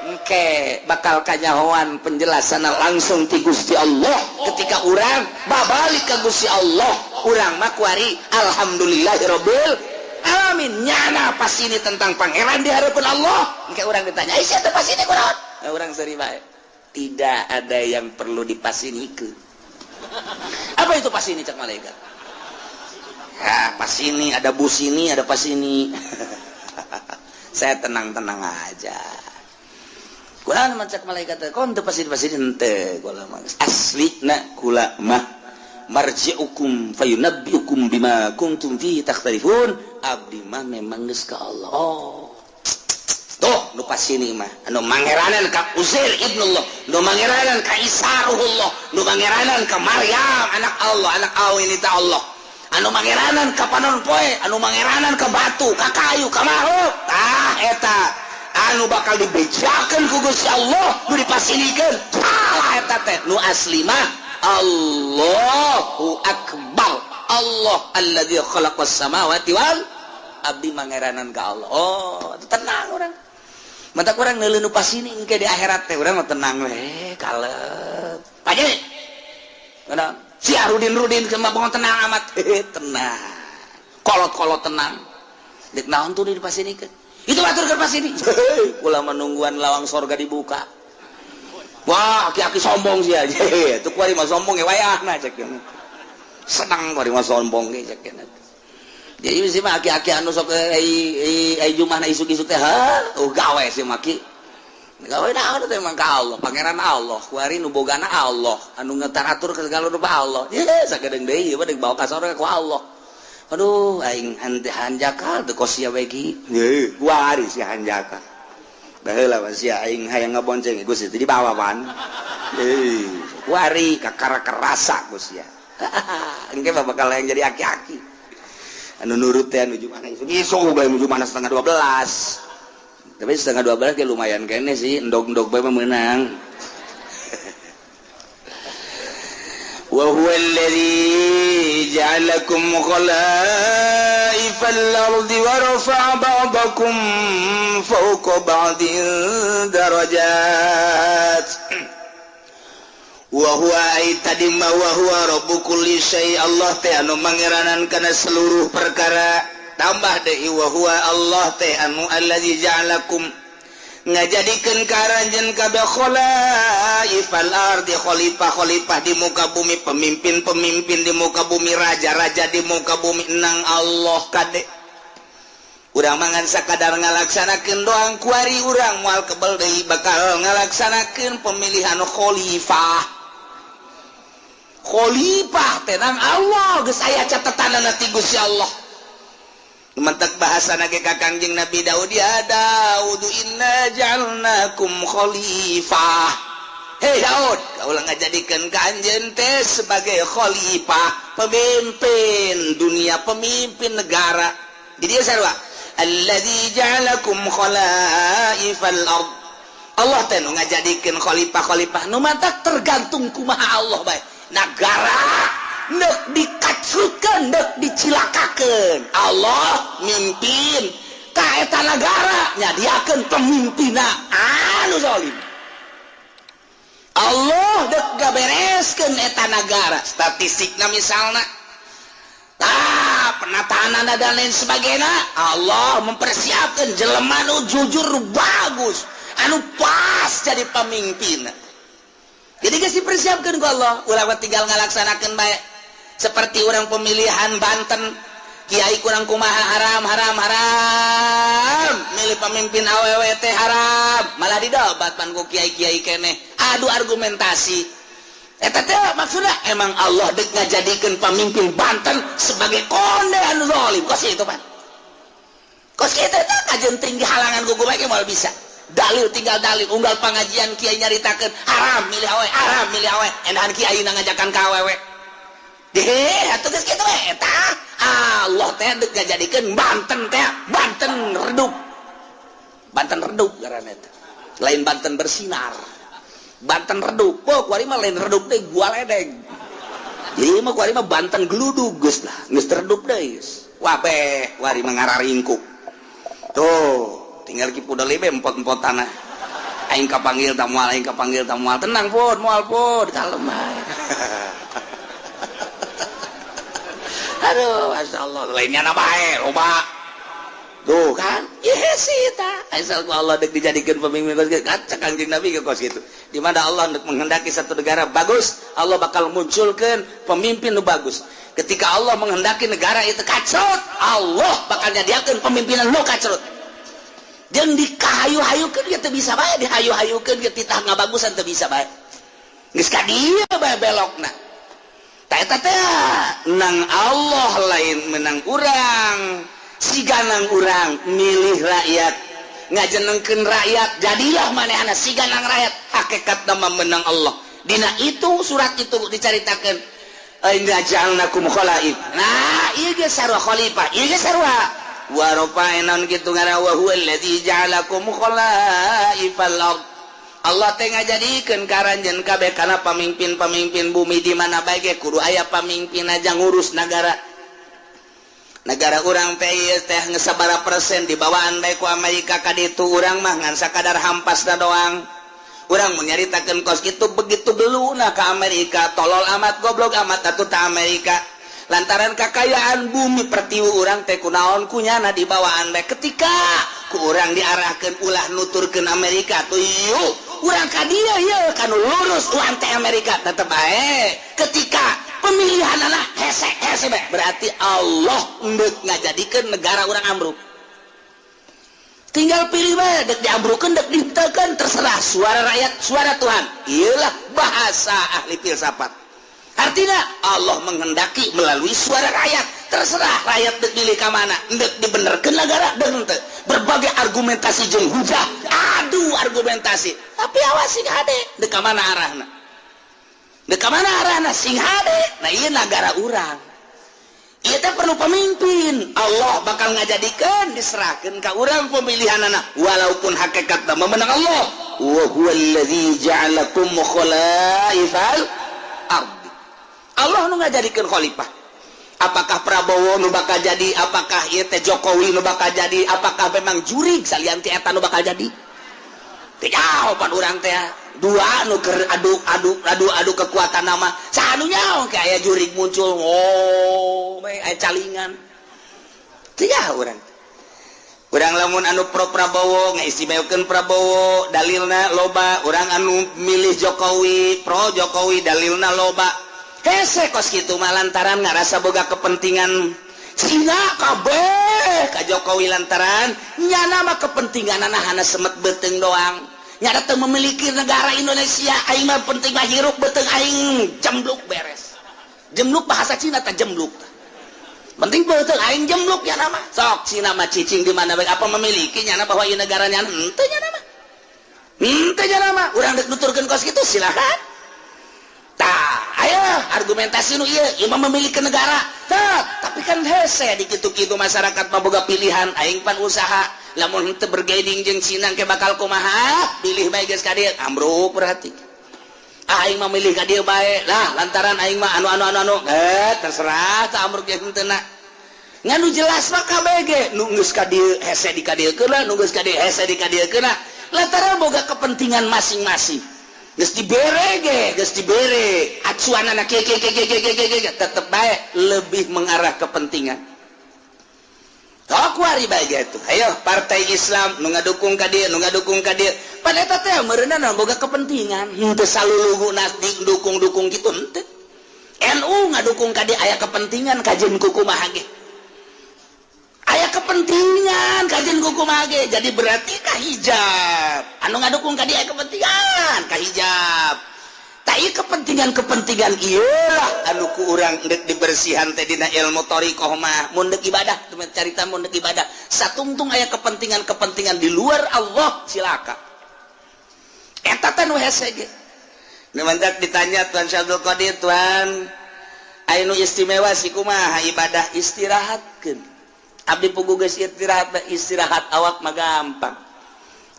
Engke bakal kanyahoan penjelasan langsung ti Gusti Allah ketika urang babalik ke Gusti Allah. Urang mah kuari alhamdulillahirabbil alamin, nyana pas ini tentang pangeran di hadapan Allah. Engke urang ditanya, "Aisyah teh pas ini kunaon?" Nah, urang seri bae, tidak ada yang perlu dipasinikeun. Apa itu pas ini? Cak malaikat. Ya, pas ini ada bus, ini ada pas ini. Saya tenang-tenang aja. Kurang macak malaikat, kon teu pasti pasti henteu kula mah. Asli na kula mah Marji'ukum fayunabbiukum bima kuntum fihi takhtalifun. Abdi mah memang geus ka Allah. Oh, tuh nu pasini mah anu mangeranan ka Uzair ibnullah, nu mangeranan ka Isa ruhullah, nu mangeranan ka Maryam anak Allah, anak awi ta Allah, anu mangeranan ka panon poe, anu mangeranan ka batu, ka kayu, ka makhluk. Tah, eta anu bakal dibejakeun ku Gusti Allah. Nu dipasinikeun salah, eta teh nu asli mah Allahu akbar. Allah alladzi khalaqas samawati wal abdi mangeranan ka Allah. Oh, tenang urang. Mata kurang neuleuh nu pasini engke di akhirat teh urang mah tenang we, kalep. Paje. Kenapa? Si Arudin Rudin kema bangun tenang amat. Tenang. Kolot-kolot tenang. Dek naon tuh di pasinikeun? Itu batur ke pasini. Kula menungguan lawang sorga dibuka. Wah, aki-aki sombong sih aja. Itu kuari mah sombong ya wayahna cek. Senang kuari mah sombong ge cek. Jadi sih mah aki-aki anu sok ai ai jumahna isuk-isuk teh, ha, oh gawe sih maki. Gawe naon teh emang ka Allah, pangeran Allah, kuari nu bogana Allah, anu ngetaratur ke segala rupa Allah. Ye, sakedeung deui ieu mah deuk bawa ka sorga ku Allah. Aduh, aing hanjakal teu kos sia we ki. Ye, kuari si hanjakal. Baheula mah sia aing hayang ngabonceng Gusti teh dibawa pan. Eh, kuari kakara kerasa Gusti ya. Engke mah bakal yang jadi aki-aki. Anu nurut teh anu mana isuk isuk bae nuju mana setengah 12. Tapi setengah 12 ge lumayan kene sih, endog-endog bae mah meunang. Wa huwa alladhi ja'alakum khalaifal ardi wa rafa'a ba'dakum fawqa ba'din darajat. Wa huwa ay tadi ma wa huwa rabbu kulli syai, Allah teh anu mangeranan kana seluruh perkara. Tambah deui wa huwa Allah teh anu allazi ja'alakum ngajadikeun ka aranjeun kabeh khalaifal ardi, khalifah-khalifah di muka bumi, pemimpin-pemimpin di muka bumi, raja-raja di muka bumi nang Allah. Kade urang mangan sakadar ngalaksanakeun doang, kuari urang moal kebel deui bakal ngalaksanakeun pemilihan khalifah. Khalifah tenang Allah geus aya catetanana ti Gusti Allah. Mentek bahasa nage ka Kangjeng Nabi Daud, ya Daud inna ja'alnakum khalifah. Hei Daud, kaulah ngajadikeun ka anjeun teh sebagai khalifah, pemimpin dunia, pemimpin negara. Di dieu sarua alladzi ja'alakum khalaifal ard. Allah teh nu ngajadikeun khalifah-khalifah nu matak tergantung kumaha Allah bae. Negara nek dikacrutkeun, nek dicilakakeun, Allah mimpin ka eta nagara, nyadiakeun pemimpinna anu zalim. Allah dek gabereskeun eta nagara, statistikna misalna, tah penataan dan lain sebagainya, Allah mempersiapkan jelema nu jujur, bagus, anu pas jadi pemimpin. Jadi geus dipersiapkan ku Allah, ulah tinggal ngalaksanakeun bae. Seperti orang pemilihan Banten, kiai kurang kumaha, haram haram haram, milih pemimpin awewe teh haram, malah didobat pan ku kiai-kiai keneh, adu argumentasi. Eta teh maksudnya emang Allah dek ngajadikeun pemimpin Banten sebagai konde anu zalim kos itu pan. Kos kitu teh kajeun tinggi halangan gugu bae moal bisa. Dalil tinggal dalil, unggal pengajian kiai nyaritakeun haram milih awewe, haram milih awewe, endahan kiai ngajakan ka awewe. Deh, atuh geus kitu we eta. Allah teh dek ngajadikeun Banten teh Banten redup. Banten redup ngaranna teh. Lain Banten bersinar. Banten redup. Oh, kuari mah lain redup teh gua ledeng. Jadi mah kuari mah Banten geludug geus lah, geus redup deui geus. Wabeh, kuari mah ngararingkuk. Tuh, tinggal ki pudel be empot-empot tanah. Aing kapanggil ta moal, aing kapanggil ta moal. Tenang pun, moal pun, kalem bae. Aduh, masya Allah, lainnya na bae, loba. Tuh kan, yes sih ta. Asal ku Allah dek dijadikan pemimpin kos kitu. Kaca Kangjeng Nabi ke kos kitu. Di mana Allah dek menghendaki satu negara bagus, Allah bakal munculkan pemimpin nu bagus. Ketika Allah menghendaki negara itu kacrut, Allah bakal nyadiakeun pemimpinan nu kacrut. Jeung dikahayu-hayukeun ge teu bisa bae, dihayu-hayukeun ge titah ngabagusan teu bisa bae. Geus ka dieu bae belokna. Eta teh nang Allah, lain menang urang. Siganang urang milih rakyat, ngajenengkeun rakyat, jadilah manehna siganang rakyat. Hakikat nama menang Allah. Dina itu surat itu dicaritakeun, inna ja'alnakum khalaif. Nah, ieu ge sarua khalifah, ieu ge sarua wa rafa'na kitu ngaran wa huwa allazi ja'alakum khalaifal ard. Allah teh ngajadikeun karanjeun kabeh kana pamimpin-pamimpin bumi. Di mana bae ge kudu aya pamimpin aja ngurus negara. Negara urang teh teh sabaraha persen dibawaan bae ku Amerika ka ditu. Urang mah ngan sakadar hampas doang. Urang menyaritakan kos itu begitu beluna ke Amerika, tolol amat, goblok amat atuh ta Amerika, lantaran kekayaan bumi pertiwi urang teh kunaon kunyana dibawaan bae. Ketika ku urang diarahkan ulah nuturkeun Amerika tuh, yuk urang ka dieu, yeuh kanu lurus urang teh Amerika tetep bae. Ketika pemilihan anak hese hese bae, berarti Allah endek ngajadikeun negara urang ambruk. Tinggal pilih bae, dek diambrukeun, dek ditekan, terserah. Suara rakyat suara Tuhan. Iyalah bahasa ahli filsafat. Artinya Allah menghendaki melalui suara rakyat. Terserah rakyat dek pilih ke mana, dek dibenerkeun negara dek henteu. Berbagai argumentasi jeung hujah, adu argumentasi, tapi awas, sing hade dek ka mana arahna, dek ka mana arahna, sing hade. Nah, ieu negara urang. Ieu teh perlu pemimpin. Allah bakal ngajadikeun, diserahkeun ka urang pemilihan anak, walaupun hakikatna memenang Allah. Wa huwallazi ja'alakum khalaifal ardi. Allah nu ngajadikeun khalifah. Apakah Prabowo nu bakal jadi, apakah ieu teh Jokowi nu bakal jadi, apakah memang jurig salian ti eta nu bakal jadi? Tidak, pan urang teh dua nu keur adu adu adu adu kekuatan nama sanunya kayak jurig muncul, oh aya calingan. Tidak, urang urang lamun anu pro Prabowo ngaistimewakeun Prabowo, dalilna loba. Urang anu milih Jokowi, pro Jokowi, dalilna loba. Hese kos kitu mah lantaran ngarasa boga kepentingan Cina kabeh ka Jokowi, lantaran nyana mah kepentingan hana semet beuteung doang, nyana teu memiliki negara Indonesia. Aing mah penting mah hirup beuteung aing jembluk, beres. Jembluk bahasa Cina tak jembluk, penting beuteung aing jembluk ya nama. Sok Cina mah cicing di mana bae, apa memiliki nyana bahwa ieu negaranya? Henteu nyana mah, henteu nyana mah. Urang dek nuturkeun kos kitu silakan. Tah, ayo argumentasi nu ieu, ieu mah memiliki negara. Tah, tapi kan hese di kitu-kitu masyarakat mah boga pilihan. Aing pan usaha, lamun henteu bergaining jeung Cina ke bakal kumaha? Pilih bae geus ka dieu, ambruk berarti. Aing mah milih ka dieu bae lah, lantaran aing mah anu anu anu anu, eh terserah tah ambruk jeung henteu. Ngan nu jelas mah KBG nu geus ka dieu hese di ka dieu keuna, nu geus ka dieu hese di ka dieu keuna, lantaran boga kepentingan masing-masing. Geus dibere ge, geus dibere acuan anak kieu kieu kieu kieu kieu kieu, tetep bae lebih mengarah kepentingan. Kuari bae gitu. Ayo partai Islam nu ngadukung ka dieu, nu ngadukung ka dieu, pan eta teh meureunna boga kepentingan. Henteu salulugu dukung-dukung gitu, henteu. NU ngadukung ka dieu aya kepentingan, kajeun kumaha ge aya kepentingan, kajeun kumaha ge. Jadi berarti ka hijab anu ngadukung ka dieu aya kepentingan ka hijab. Tak, kepentingan-kepentingan iyalah anu ku urang dek dibersihan teh dina ilmu thoriqoh mah. Mun dek ibadah, carita mun dek ibadah satungtung aya kepentingan-kepentingan di luar Allah, cilaka. Eta teh nu hese ge. Nu mantak ditanya Tuan Syabdul Qadir, "Tuan, anu istimewa si kumaha ibadah?" "Istirahatkeun abdi pugu geus istirahat." Istirahat awak mah gampang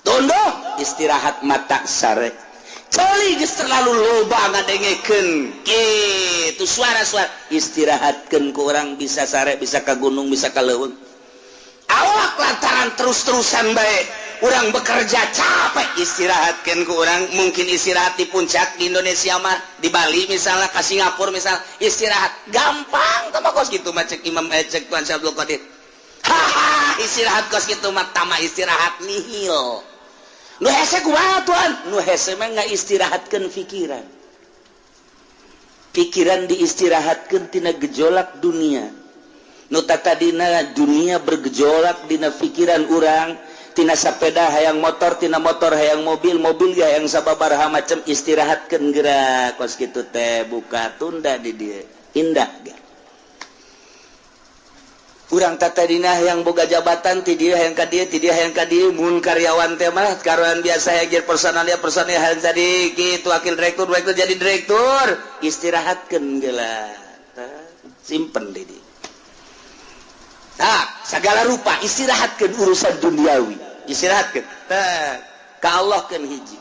tunduh, istirahat mata sare. Celi geus terlalu loba ngadengekeun kitu suara-suara, istirahatkeun ku urang bisa sare, bisa ka gunung, bisa ka leuweung. Awak lantaran terus-terusan bae urang bekerja capek, istirahatkeun ku urang mungkin istirahat di puncak di Indonesia mah, di Bali misalnya, ke Singapura misalnya, istirahat gampang. Tama kos gitu mah cek Imam, cek Tuan Syabdul Qadir, haha, istirahat kos gitu mah tama istirahat nihil. Nu hese kumaha, Tuan? Nu hese mah nggak istirahatkeun pikiran. Pikiran diistirahatkeun tina gejolak dunia. Nu tadina dunia bergejolak dina pikiran urang, tina sepeda hayang motor, tina motor hayang mobil, mobil ya yang sababaraha macam, istirahatkeun gerak kos kitu teh buka tunda di dieu. Indah ge. Urang tadina hayang boga jabatan ti dieu hayang ka dieu, ti dieu hayang ka dieu. Mun karyawan teh mah karyawan biasa hayang jadi personalia, personalia hayang jadi kitu, wakil direktur, direktur, jadi direktur. Istirahatkeun geula, simpen di dieu. Nah, segala rupa istirahatkeun urusan duniawi, istirahatkeun. Tah, ka Allah keun hiji.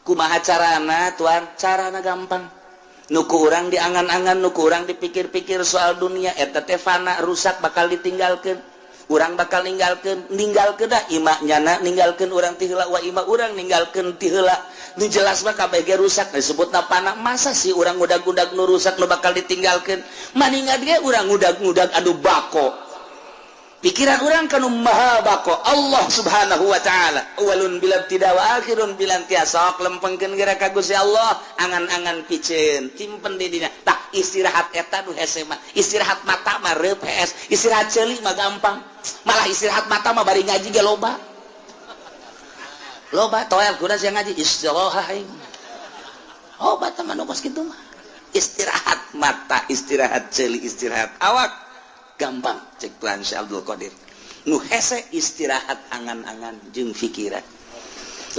Kumaha carana, tuan? Carana gampang. Nu ku urang diangan-angan, nu ku urang dipikir-pikir soal dunia eta teh fana, rusak, bakal ditinggalkan. Urang bakal ninggalkeun, ninggalkeun dah ima nyana ninggalkeun urang ti heula, wa ima urang ninggalkeun ti heula. Nu jelas mah kabeh ge rusak, disebutna fana. Masa sih urang ngudag-ngudag nu rusak, nu bakal ditinggalkeun? Maningan ge urang ngudag-ngudag anu bako. Pikiran urang kanu maha bako, Allah Subhanahu wa Ta'ala, awalun bila tidak wa akhirun bila intiha. Sok lempengkeun geura ka Gusti Allah, angan-angan piceun simpen di dina. Tak istirahat eta nu hese mah. Istirahat mata mah reup hees, istirahat ceuli mah gampang. Malah istirahat mata mah bari ngaji ge loba loba toel kuda sia ngaji istirahat aing. Oh, bata mah nu kos kitu mah. Istirahat mata, istirahat ceuli, istirahat awak gampang cek Tuhan Syekh Abdul Qadir. Nu hese istirahat angan-angan jeung pikiran.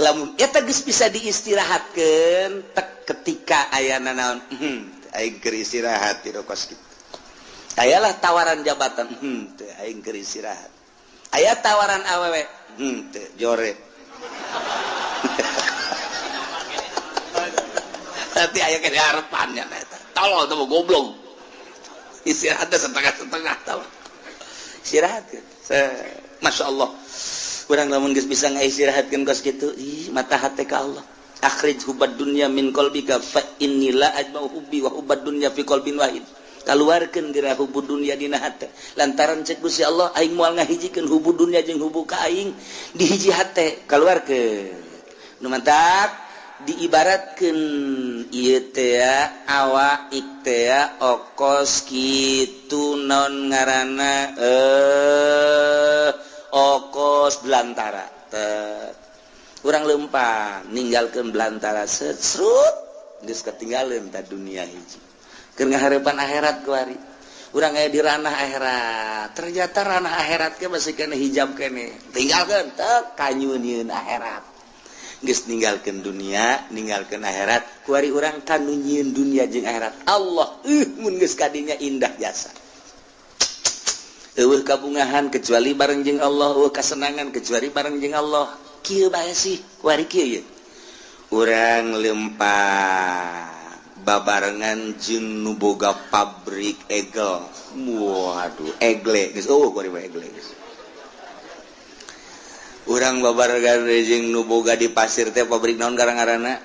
Lamun eta geus bisa diistirahatkeun tek, ketika aya naon, aing keur istirahat ti kos kitu. Ayalah tawaran jabatan, teu, aing keur istirahat. Aya tawaran awewe, teu, jore. Nanti aya ke harapannya eta. Tolol tuh, goblok. Istirahatnya setengah-setengah tau. Istirahat kan. Masya Allah. Urang lamun geus bisa ngaistirahatkeun kos kitu, ih, mata hati ka Allah. Akhrij hubbad dunya min qalbika fa inni la ajma'u hubbi wa hubbad dunya fi qalbin wahid. Kaluarkeun geura hubbu dunya dina hate. Lantaran cek Gusti Allah, aing moal ngahijikeun hubbu dunya jeung hubbu ka aing di hiji hate. Kaluarkeun. Nu mantak diibaratkeun ieu teh awak teh okos kitu, naon ngaranna, okos belantara. Teh urang lempang ninggalkeun belantara, serut geus ketinggalan ta dunia hiji. Keur ngaharepan akhirat kuari urang aya di ranah akhirat. Ternyata ranah akhirat ke masih kena hijab kene, tinggalkeun teh kanyunieun akhirat. Geus ninggalkeun dunia, ninggalkeun akhirat, kuari urang kanu nyieun dunia jeung akhirat, Allah. Mun geus kadinya indah jasa. Eueuh kabungahan kecuali bareng jeung Allah, eueuh kasenangan kecuali bareng jeung Allah. Kieu bae sih kuari, kieu ye. Urang lempang babarengan jeung nu boga pabrik egel. Waduh, egle geus eueuh kuari mah, egle geus. Urang babarengan jeung nu boga di pasir teh pabrik naon garang-garana,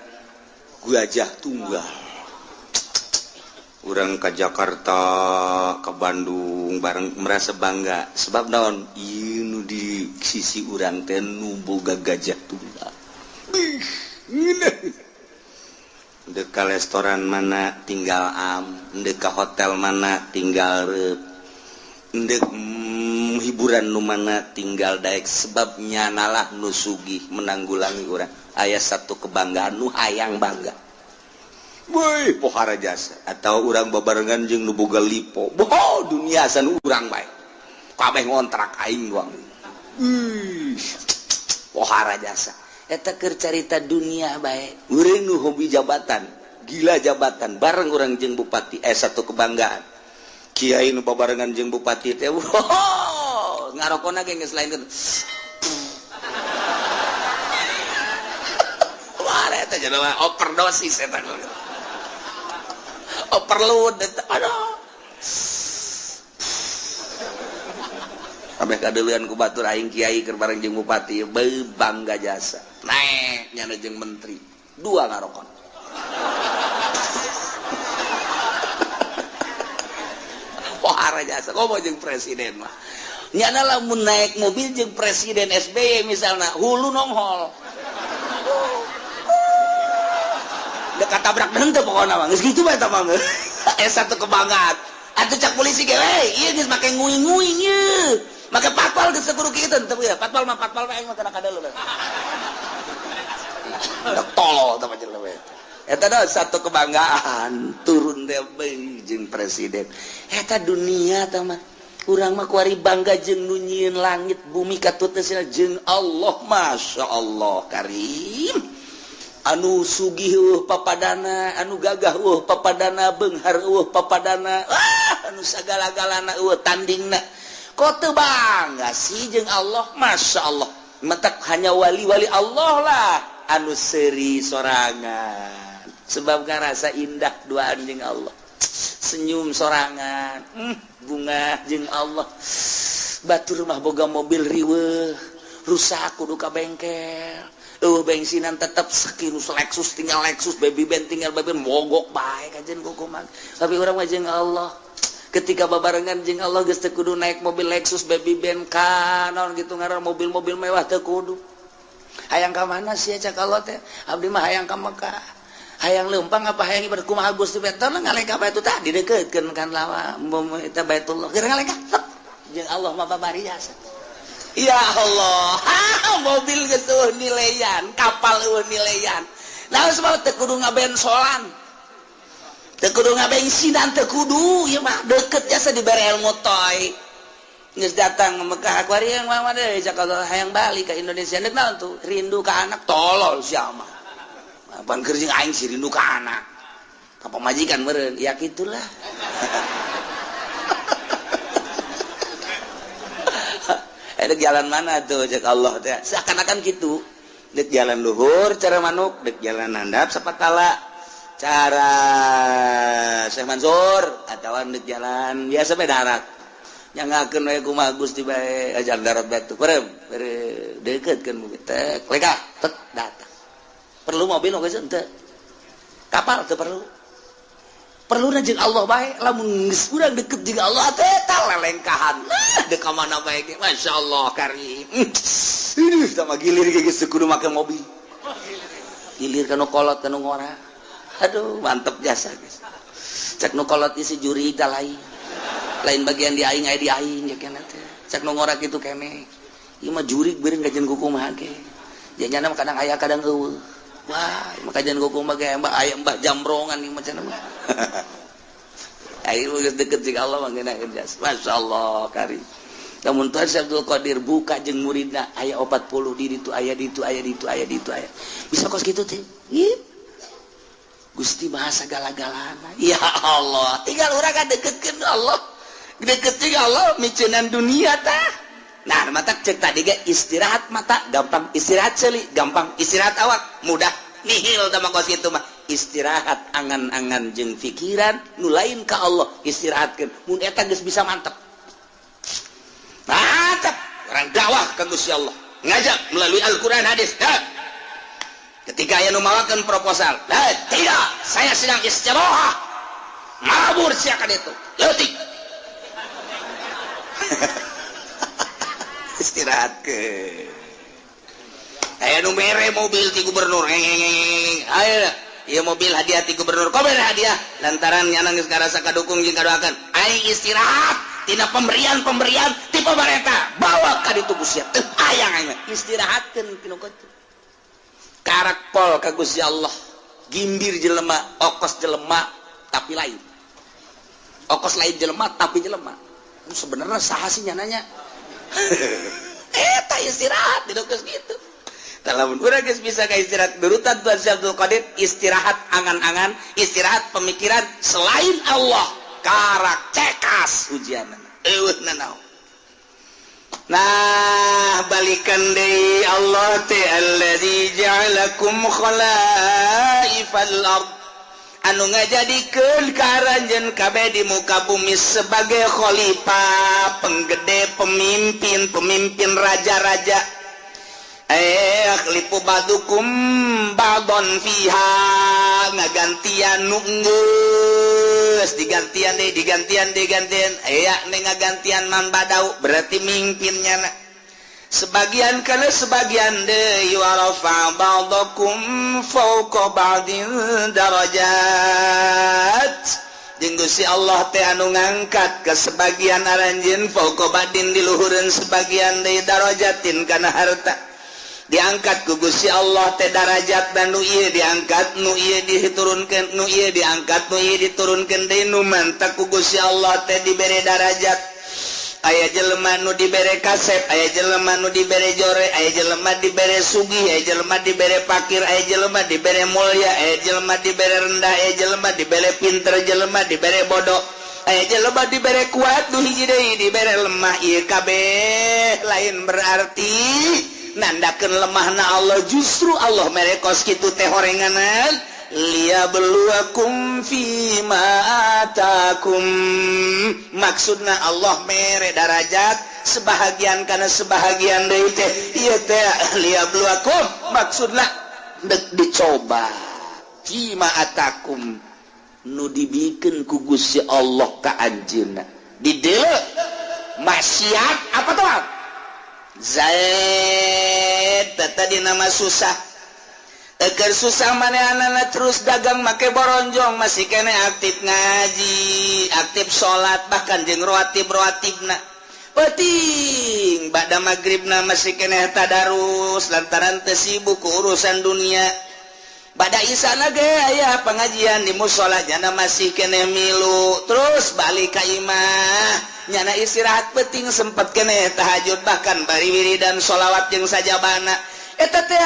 Gajah Tunggal. Urang ke Jakarta, ke Bandung bareng merasa bangga. Sebab naon? Ieu nu di sisi urang teh nu boga Gajah Tunggal. Bih, ngeunah. Dek ka restoran mana tinggal am, dek ka hotel mana tinggal reup, dek hiburan nu mana tinggal daek, sebabnya nalah nu sugih menanggulangi urang. Aya satu kebanggaan nu hayang bangga. Woi, pohara jasa. Atau urang babarengan jeung nu boga lipo. Boh, dunia san urang bae. Kabeh ngontrak aing doang. Ih, pohara jasa. Eta keur carita dunia bae. Urang nu hobi jabatan, gila jabatan, bareng urang jeung bupati, satu kebanggaan. Kiai nu babarengan jeung bupati teh, wow, ngarokona ge geus lain kitu. Wah, eta jelema overdosis eta. Overload eta. Aduh. Kabeh kadeuleun ku batur, aing kiai keur bareng jeung bupati, beuh, bangga jasa. Naek nyana jeung menteri, dua ngarokon. Pohara jasa, komo jeung presiden mah. Nyana lamun naik mobil jeung Presiden SBY misalnya, hulu nonghol. Dek tabrak henteu pokona mah. Geus kitu bae eta mah. Satu kebanggaan. Atuh cak polisi ge we, ieu geus make nguing-nguing ieu. Make patpal geus kudu kitu teu ya. Patpal mah patpal mah aing mah kena kadeuleu. Dek tolol tah mah jelema. Eta dah satu kebanggaan turun teh jeung presiden. Eta dunia tah mah. Urang mah kuari bangga jeung nu nyieun langit bumi katut jeung Allah. Masya Allah Karim. Anu sugih papadana, anu gagah papadana, beunghar papadana, ah, anu sagala-galana tandingna. Kok teu bangga sih jeung Allah? Masya Allah. Matak hanya wali-wali Allah lah anu seuri sorangan, sebab ngarasa indah duaan jeung Allah, senyum sorangan, bunga jeung Allah. Batur mah boga mobil riweuh, rusak kudu ka bengkel, eueuh bensinan tetep sekirus Lexus tinggal Lexus, baby band tinggal baby band, mogok bae kajen kukuman. Tapi urang mah jeung Allah, ketika babarengan jeung Allah geus teu kudu naik mobil Lexus, baby band, kanon gitu ngaran mobil-mobil mewah teu kudu. Hayang ka mana sih cak Allah teh? Abdi mah hayang ka Mekah. Hayang leumpang apa hayang ibadah kumaha Gusti? Betul ngalengkah batu tah dideukeutkeun kan lawa eta Baitullah. Keur ngalengkah jeung Allah mah babari jasa. Ya Allah, mobil geus eueuh nileyan, kapal eueuh nileyan. Nah, sebab teu kudu ngabensolan. Teu kudu ngabensinan, teu kudu ieu mah deukeut jasa dibere ilmu toy. Geus datang ke Mekah kuari yang mah deui cak Allah hayang balik ke Indonesia. Deuk naon tuh? Rindu ka anak. Tolol sia mah. Apaan keur jeung aing sih rindu ka anak. Ka pamajikan meureun, ya kitulah. Dek jalan mana tuh cek Allah teh, seakan-akan gitu. Dek jalan luhur cara manuk, dek jalan handap sapatala cara Syekh Mansur, atau dek jalan biasa bae darat. Nyangakeun we kumaha Gusti bae, jalan darat batu perem deukeutkeun bumi tek leka tek datang. Perlu mobil oge henteu, kapal teu perlu. Perlu jeung Allah bae. Lamun geus urang deket jeung Allah teh tah lelengkahan dek ka mana bae ge. Masyaallah Karim. Ini sama gilir ge geus kudu make mobil, gilir ka nu kolot ka nu ngora. Aduh, mantep jasa guys. Cek nu kolot isi juri tah lain lain bagian di aing, aya di aing ya kena teh. Cek nu ngora kitu kene ieu mah jurig beureun kajian kumaha ge janyana mah kadang aya kadang eueuh. Wah, maka jangan kumaha ge mbah aya mbah jambrongan ieu mah cenah mah. Ayo geus deket jeung Allah mah ngeunaheun jas. Masyaallah Karim. Lamun Tuhan Syekh Abdul Qadir buka jeung muridna aya 40 di ditu, aya di ditu, aya di ditu, aya di ditu, aya. Bisa kos kitu teh. Ih. Gusti maha sagala-galana. Ya Allah, tinggal urang kadeketkeun Allah. Deket jeung Allah miceunan dunia tah. Nah, mata cek tadi ge istirahat mata gampang, istirahat ceuli gampang, istirahat awak mudah. Nihil tah mah kos kitu mah. Istirahat angan-angan jeung pikiran nu lain ka Allah istirahatkeun. Mun eta geus bisa mantep. Mantep orang dakwah ka Gusti Allah. Ngajak melalui Al-Qur'an hadis. Ha. Ketika aya nu mawakeun proposal, tidak, saya sedang istirahat. Mabur sia ka ditu. Leutik. Istirahat ke. Aya nu mere mobil ti gubernur. Ayo, ieu mobil hadiah ti gubernur. Kok mere hadiah? Lantaran nyana geus ngarasa kadukung jeung kadoakeun. Aing istirahat tina pemberian-pemberian ti pemerintah. Bawa ka ditu ku sia. Teu hayang aing mah. Istirahatkeun tinu kitu. Karak pol ka Gusti Allah. Gimbir jelema, okos jelema tapi lain. Okos lain jelema tapi jelema. Sebenarnya saha sih nyananya? Eta istirahat di geus kitu. Lamun urang geus bisa ka istirahat berutan Tuhan Syekh Abdul Qadir, istirahat angan-angan, istirahat pemikiran selain Allah, karak cekas ujianna. Eueuh nanaon. Nah, balikan deui Allah teh alladzi ja'alakum khalaifal ard, anu ngajadikeun ka aranjeun kabeh di muka bumi sebagai khalifah, penggede, pemimpin, pemimpin raja-raja. Yakhlifu ba'dukum ba'don fiha, ngagantian nu geus digantian deui, digantian, digantian, aya nih ngagantian man badau, berarti mimpinnya na sebagian kana sebagian deui. Wa rafa ba'dakum fawqa ba'din darajat, jeung Gusti Allah teh anu ngangkat ke sebagian aranjeun, fawqa ba'din, di luhureun sebagian deui, darajatin kana harta. Diangkat ku Gusti Allah teh darajat dan nu ieu diangkat, nu ieu diturunkeun, nu ieu diangkat, nu ieu diturunkeun deui. Nu mantak ku Gusti Allah teh dibere darajat, aya jelema nu dibere kasep, aya jelema nu dibere jore, aya jelema dibere sugih, aya jelema dibere pakir, aya jelema dibere mulia, aya jelema dibere rendah, aya jelema dibere pinter, jelema dibere bodoh, aya jelema dibere kuat, nu hiji deui dibere lemah. Ieu kabeh lain berarti nandakeun lemahna Allah. Justru Allah mere kos kitu teh horenganan liyabluwakum fima atakum. Maksudna Allah mere darajat sebahagian karena sebahagian deui teh ieu teh liyabluwakum, maksudna dek dicoba fima atakum, nu dibikeun ku Gusti Allah ka anjeunna. Di dieu maksiat apa tuh? Zaid tadi nama susah. Eger susah manehna terus dagang make boronjong, masih kene aktif ngaji, aktif salat, bahkan jeung rawatib rawatibna. Penting ba'da maghribna masih kene tadarus lantaran teu sibuk ku urusan dunia. Ba'da isana ge aya pengajian di musola, nyana masih kene milu. Terus balik ka imah, nyana istirahat, penting sempet kene tahajud, bahkan bari wiridan sholawat jeung sajabana. Eta teh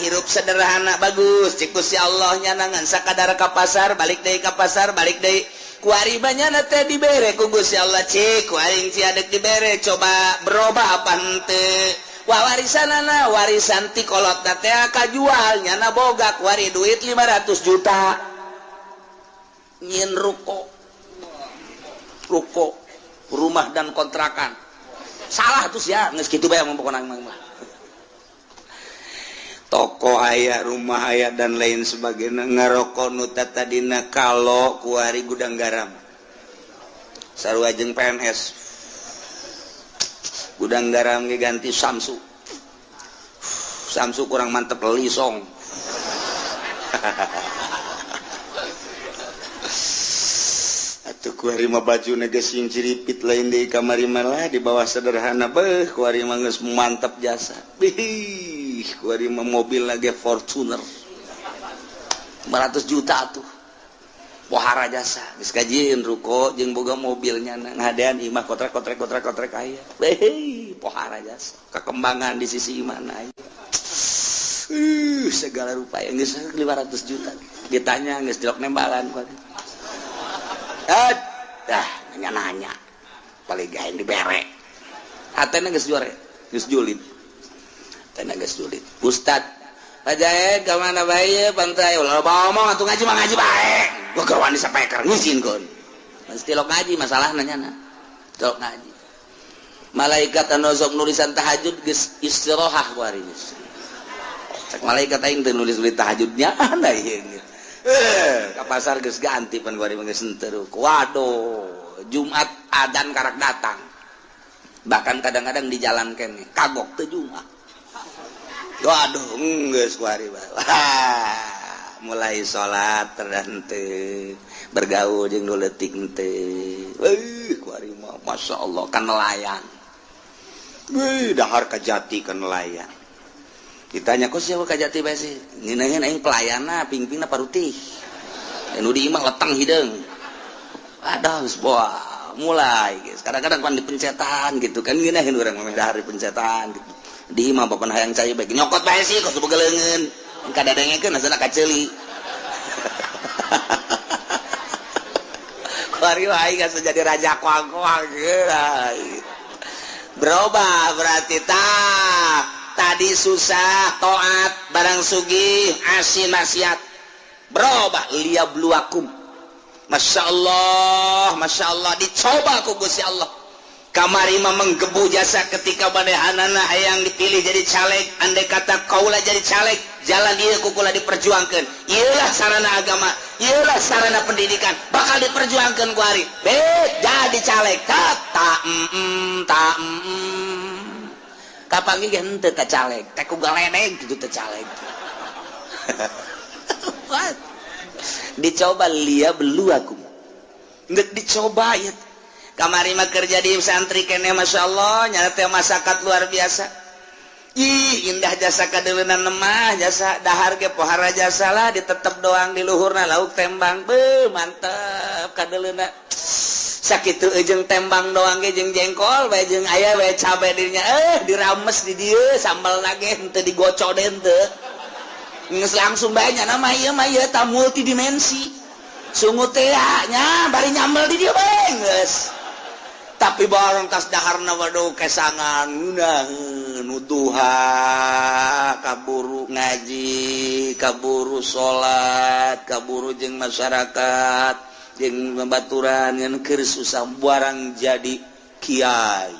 hirup sederhana bagus cik Gusti Allah. Nyana ngan sakadar ka pasar, balik deui, ka pasar, balik deui. Kuari nyana teh dibere ku Gusti Allah, cik ku aing sia dek dibere, coba berubah apa henteu. Wah, warisanana, warisan ti kolot teh kajual, nyana boga kuari duit 500 juta, nyieun ruko, ruko rumah dan kontrakan. Salah tuh ya, geus kitu bae pokona mah. Toko aya, rumah aya, dan lain sebagainya. Ngarokok nu tadina kalau kuari Gudang Garam, sarua jeung PNS. Gudang Garam ge ganti Samsu, Samsu kurang mantep, Lisong. Atuh kuari mah baju geus sing ciripit, lain di kamari malah di bawah sederhana. Beuh, kuari mah geus mantep jasa. Bih, kuari mah mobil lagi Fortuner 500 juta tuh, pohara jasa. Geus kajieun ruko jeung boga mobilnya, ngadean imah kotrek kotrek kotrek kotrek aya. Beuh, pohara jasa, kekembangan di sisi mana aya. Segala rupa yang geus 500 juta. Ditanya geus dilok nembalan kuari. Ah, dah nanya-nanya. Paling gaeng dibere. Hatena geus juare, geus julid. Hatena geus julid. Ustad, Pak Jaed ka mana bae pantai? Ulah ngomong atuh, ngaji mah ngaji bae. Gua keur wani sapeker ngizinkeun. Mesti tilok ngaji masalahna nyana. Tilok ngaji. Malaikat anu sok nulisan tahajud geus istirahat kuari geus. Cek malaikat, aing teu nulis-nulis tahajudnya anda ieu. Ke pasar geus ganti pan kuari mah geus henteu. Waduh, Jumat adan karak datang. Bahkan kadang-kadang di jalan kene kagok teu Jumat. Waduh, geus kuari mah. Wah, mulai salat terhenteu, bergaul jeung nu leutik henteu. Euy, kuari mah Masya Allah kan nelayan. Wih, dahar kajati kan nelayan. Ditanya, kok siapa kajati bae sih? Ngeunaheun aing pelayanna, pingpingna parutih. Nu di imah letang hideung. Aduh, geus boa, mulai guys. Kadang-kadang pan dipencetan gitu kan, ngeunaheun urang mah dahar dipencetan gitu. Di imah bapak hayang cai bae nyokot bae sih kos boga leungeun. Kadadengekeun asana kaceuli. Kuari wae geus jadi raja koang-koang. Berubah berarti tak tadi susah toat, barang sugih asin maksiat. Berubah liyabluwakum. Masya Allah, Masya Allah, dicoba ku Gusti Allah. Kamari mah menggebu jasa ketika manehanana hayang dipilih jadi caleg. Andai kata kaula jadi caleg, jalan ieu ku kula diperjuangkeun, ieulah sarana agama, ieulah sarana pendidikan, bakal diperjuangkeun ku ari be jadi caleg. Tak tak tak kapanggih ge henteu ka caleg teh ku galedeg kitu teh caleg. What? Dicoba liyabluwakum, geus dicoba ya. Kamari mah kerja di santri kene, Masya Allah, nyana teh masyarakat luar biasa. Ih, indah jasa kadeleunan mah, jasa dahar ge pohara jasa lah, ditetep doang di luhurna lauk tembang. Be, mantep kadeleuna. Sakitu jeung tembang doang ge, jeung jengkol bae, jeung aya bae cabe dirinya, dirames di dieu sambal lagi henteu digocok deh, henteu geus langsung bae nya. Nama ieu mah ieu ta multidimensi sungut teh nya, bari nyambel di dieu bae geus. Tapi barang tas daharna, waduh, kesangan ngeunaheun duha, kaburu ngaji, kaburu salat, kaburu jeung masyarakat, jeung babaturan, ngan keur susah barang jadi kiai.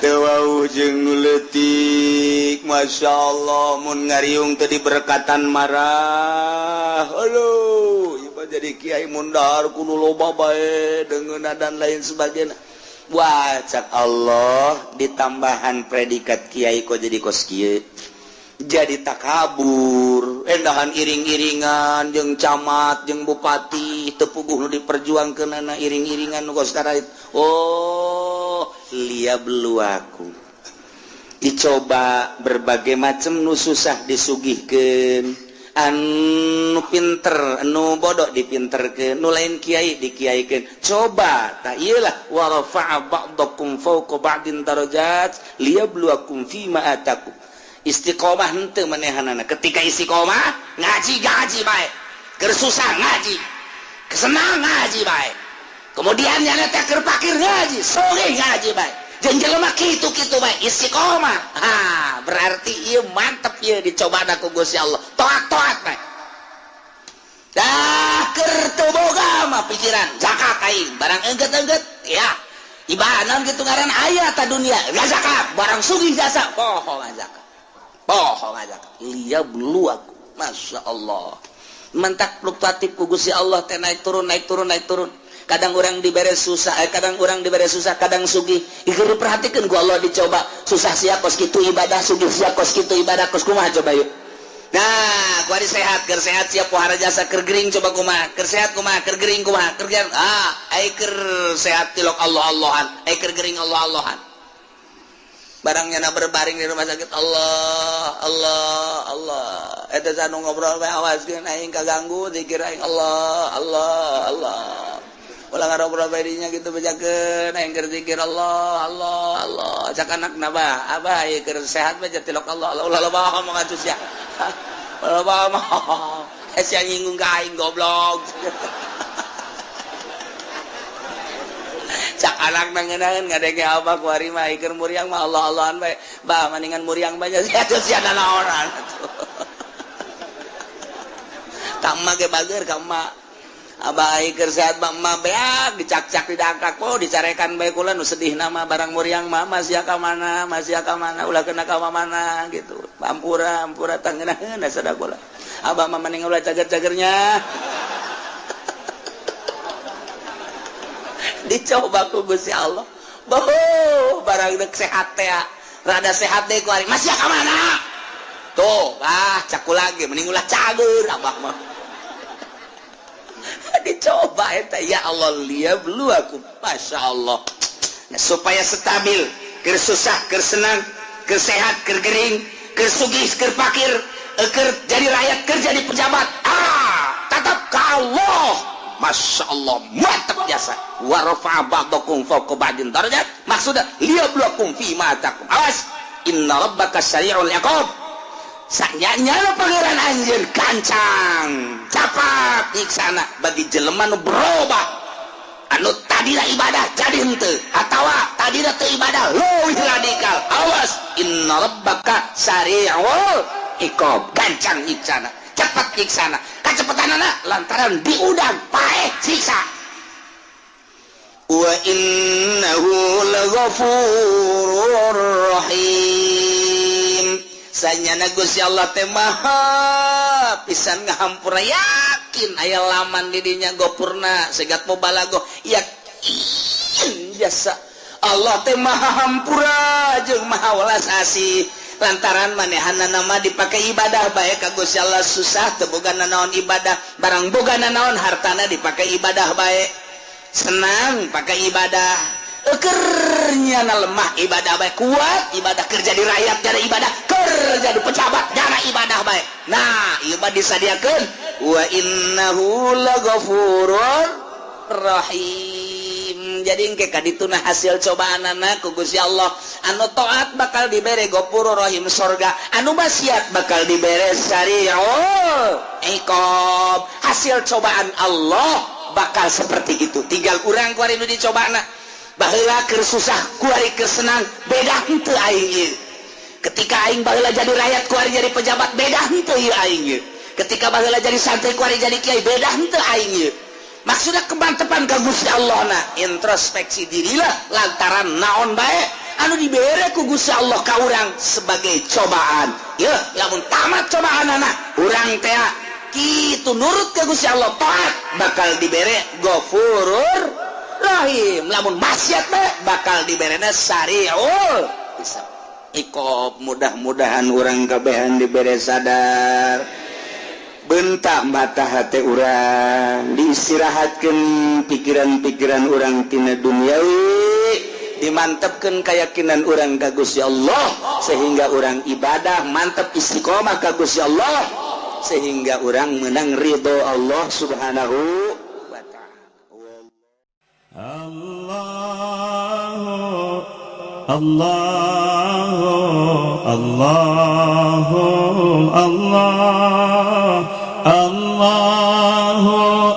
Teu jeung nu leutik, Masya Allah, mun ngariung teu diberkatan marah. Aduh, ieu mah jadi kiai mundar kudu loba bae deungeunna dan lain sebagainya. Wah, cak Allah, ditambahan predikat kiai kok jadi kos kieu, jadi takabur, endahan iring-iringan jeung camat jeung bupati, teu puguh nu diperjuangkeunana iring-iringan nu kos. Oh, liyabluwakum, dicoba berbagai macam, nu susah disugihkeun, anu pinter, anu bodoh dipinterkeun, nu lain kiai dikiaikeun. Coba tak iyalah, wa rafa'a ba'dakum fawqa ba'din darajat liyabluwakum fima atakum. Istiqomah henteu manehanana? Ketika istiqomah ngaji, ngaji bae, keur susah ngaji, kesenang ngaji bae, kemudian nyana teh keur pakir ngaji, sugih ngaji bae, jeung jelema kitu-kitu bae istiqomah. Ha, berarti ieu mantep, ieu dicoba ku Gusti Allah, toat-toat bae. Dah keur teu boga mah pikiran zakat aing, barang engget-engget ya ibadah naon kitu ngaran aya ta dunia ya zakat, barang sugih jasa poho zakat, poho zakat. Liyabluwakum, Masya Allah, mentak fluktuatif ku Gusti Allah teh, naik turun, naik turun, naik turun. Kadang orang dibere susah, kadang orang dibere susah, kadang sugih. Ieu diperhatikan ku Allah, dicoba susah sia kos kitu ibadah, sugih sia kos kitu ibadah, kos kumaha coba yuk. Nah, kuari sehat, keur sehat sia pohara jasa, keur gering coba kumaha, keur sehat kumaha, keur gering kumaha, keur ah, ai keur sehat tilok Allah Allahan, ai keur gering Allah Allahan. Barangnya na berbaring di rumah sakit, Allah Allah Allah. Eta sanu ngobrol bae, awaskeun aing kaganggu zikir aing, Allah Allah Allah. Ulah ngarobrol bae dinya gitu, bejakeun aing keur zikir Allah Allah Allah. Cak anakna, "Bah, abah ieu keur sehat bae tilok Allah Allah." Ulah loba ngomong atuh sia, ulah loba ngomong, eh, sia nyinggung ka aing, goblok. Cak anak nangenaeun ngadenge abah kuari mah keur muriang mah Allah Allahan bae, "Bah, maningan muriang bae sia atuh, sia nanaonan." Ka emak ge bager ka emak, abah keur sehat mah emak beak dicakcak, didangkak, oh, dicarekan bae. Kula nu sedih nama barang muriang mah, masih ka mana, masih ka mana, ulah kena ka mana gitu. Ampura, ampura, tangeunaheun sada kula. Abah mah mending ulah cager-cagernya. Dicoba ku Gusti Allah. Boh, barang dek sehat teh, rada sehat deh kuari, masih ka mana tuh. Ah, caku lagi mending ulah cager abah mah. Dicoba eta, ya Allah, liyabluwakum, Masya Allah. Nah, supaya stabil keur susah, keur senang, keur sehat, keur gering, keur sugih, keur pakir, keur jadi rakyat, keur jadi pejabat, ah, tetap ke Allah. Masya Allah, mantap jasa. Wa rafa'a ba'dakum fawqa ba'din darajat, maksudnya liyabluwakum fi ma atakum. Awas, inna rabbaka sari'ul iqab. Sanyanya pangeran anjeun gancang capat nyiksana bagi jelema nu berubah, anu tadina ibadah jadi henteu, atawa tadina teu ibadah leuwih radikal. Awas, inna rabbaka sari'ul iqab, gancang nyiksana, cepat nyiksana. Kacepetanana lantaran diudang paeh siksa. Wa innahu laghafurur rahim. Sanyana Gusti Allah teh maha pisan ngahampura. Yakin aya laman di dinya gopurna segat mubalago, yakin jasa Allah teh maha hampura jeung maha welas asih, lantaran manehana nama dipakai ibadah bae ka Gusti Allah. Susah teu boga nanaon, ibadah. Barang boga nanaon, hartana dipakai ibadah bae. Senang pakai ibadah, ekernya na lemah ibadah baik, kuat ibadah kerja di rakyat jadi ibadah, kerja di pejabat jana ibadah baik. Nah, ieu mah disadiakeun wa innahu laghafurur rahim. Jadi engke kadituna hasil cobaan anak ku Gusti Allah, anu taat bakal dibere Ghafurur Rahim, sorga, anu maksiat bakal dibere sari'ul iqab. Hasil cobaan Allah bakal seperti itu. Tinggal urang kuari nu dicobana, baheula keur susah, kuari keur senang, beda henteu aing ieu? Ketika aing baheula jadi rakyat, kuari jadi pejabat, beda henteu ieu aing ieu? Ketika baheula jadi santri, kuari jadi kiai, beda henteu aing ieu? Maksudnya kemantepan ka Gusti Allah na introspeksi dirilah, lantaran naon bae anu dibere ku Gusti Allah ka urang sebagai cobaan ya. Lamun tamat cobaan anak urang teh kitu, nurut ke Gusti Allah, taat, bakal dibere Ghafurur Rahim. Lamun maksiat bae bakal diberena sariul iqab. Mudah-mudahan urang kabehan dibere sadar, bentak mata hati urang, diistirahatkan pikiran-pikiran urang tina duniawi, dimantapkan keyakinan urang ka Gusti Allah sehingga urang ibadah mantap, istiqomah ka Gusti Allah, sehingga urang menang ridho Allah Subhanahu wa Ta'ala. Allah Allah Allah Allah Allah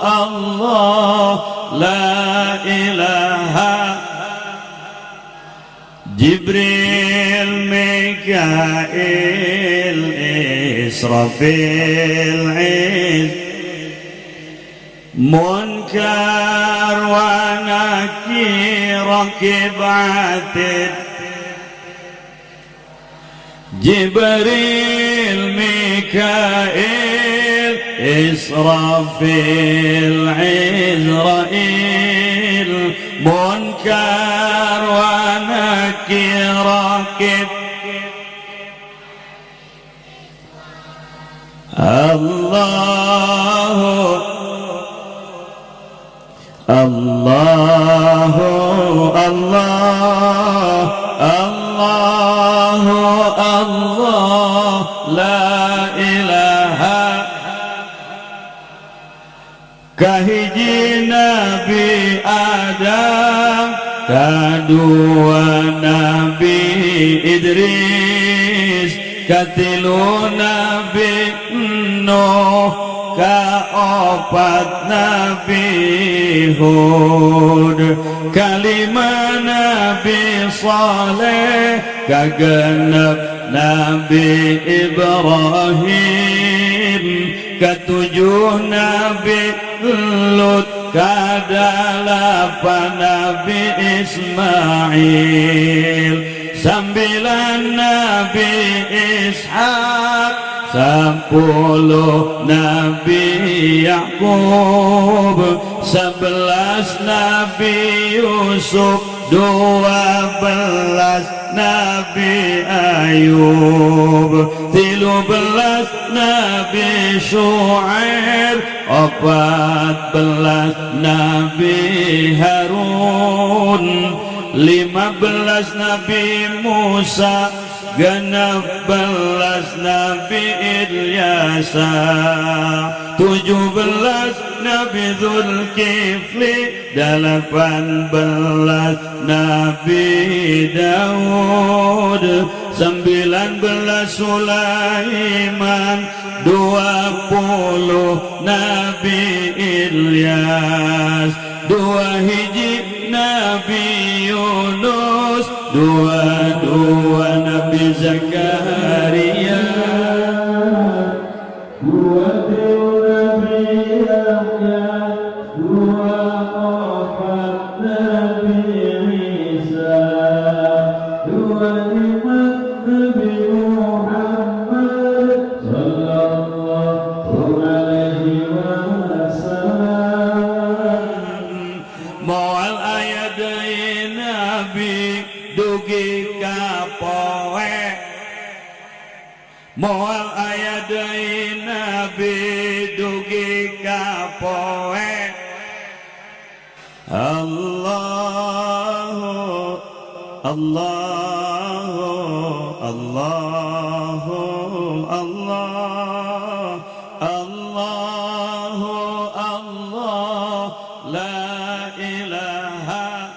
Allah la ilaha. Jibril, Mikail, Israfil, Iz Munkar wa Nakir, Raqib, Atid. Jibril, Mikail, Israfil, Izrail, Munkar wa Nakir, Raqib. Allah Allah Allah Allah Allah la ilaha. Kahiji Nabi Adam, kadua Nabi Idris, katilu Nabi Nuh, kaopat Nabi Hud, kalima Nabi Saleh, kagenep Nabi Ibrahim, ketujuh Nabi Lut, kadalapan Nabi Ismail, sambilan Nabi Ishak, 10 Nabi Yakub, 11 Nabi Yusuf, 12 Nabi Ayub, 13 Nabi Shu'aib, 14 Nabi Harun, 15 Nabi Musa, 16 Nabi Ilyasa, 17 Nabi Zulkifli, 18 Nabi Daud, 19 Sulaiman, 20 Nabi Ilyas, 2 Nabi Yunus, 22 Nabi Zakaria, 23 Nabi Yahya, 24 Nabi Isa, 25 Nabi Muhammad sallallahu alaihi wasallam. Moal aya deui nabi dugi ka poe, moal aya deui nabi dugi ka poe. Allah Allah Allah Allah Allah la ilaha.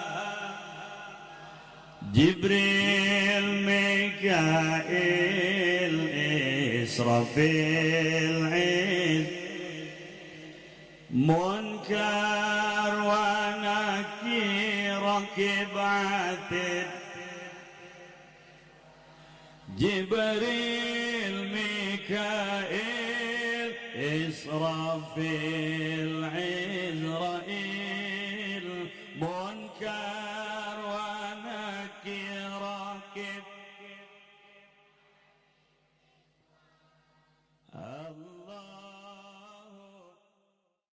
Jibril, Mikail, Israfil, Iz, Munkar wa Nakir, Rakib Atid. Jibril, Mikail, Israfil, Izrail, Munkar wa Nakir, Rakib.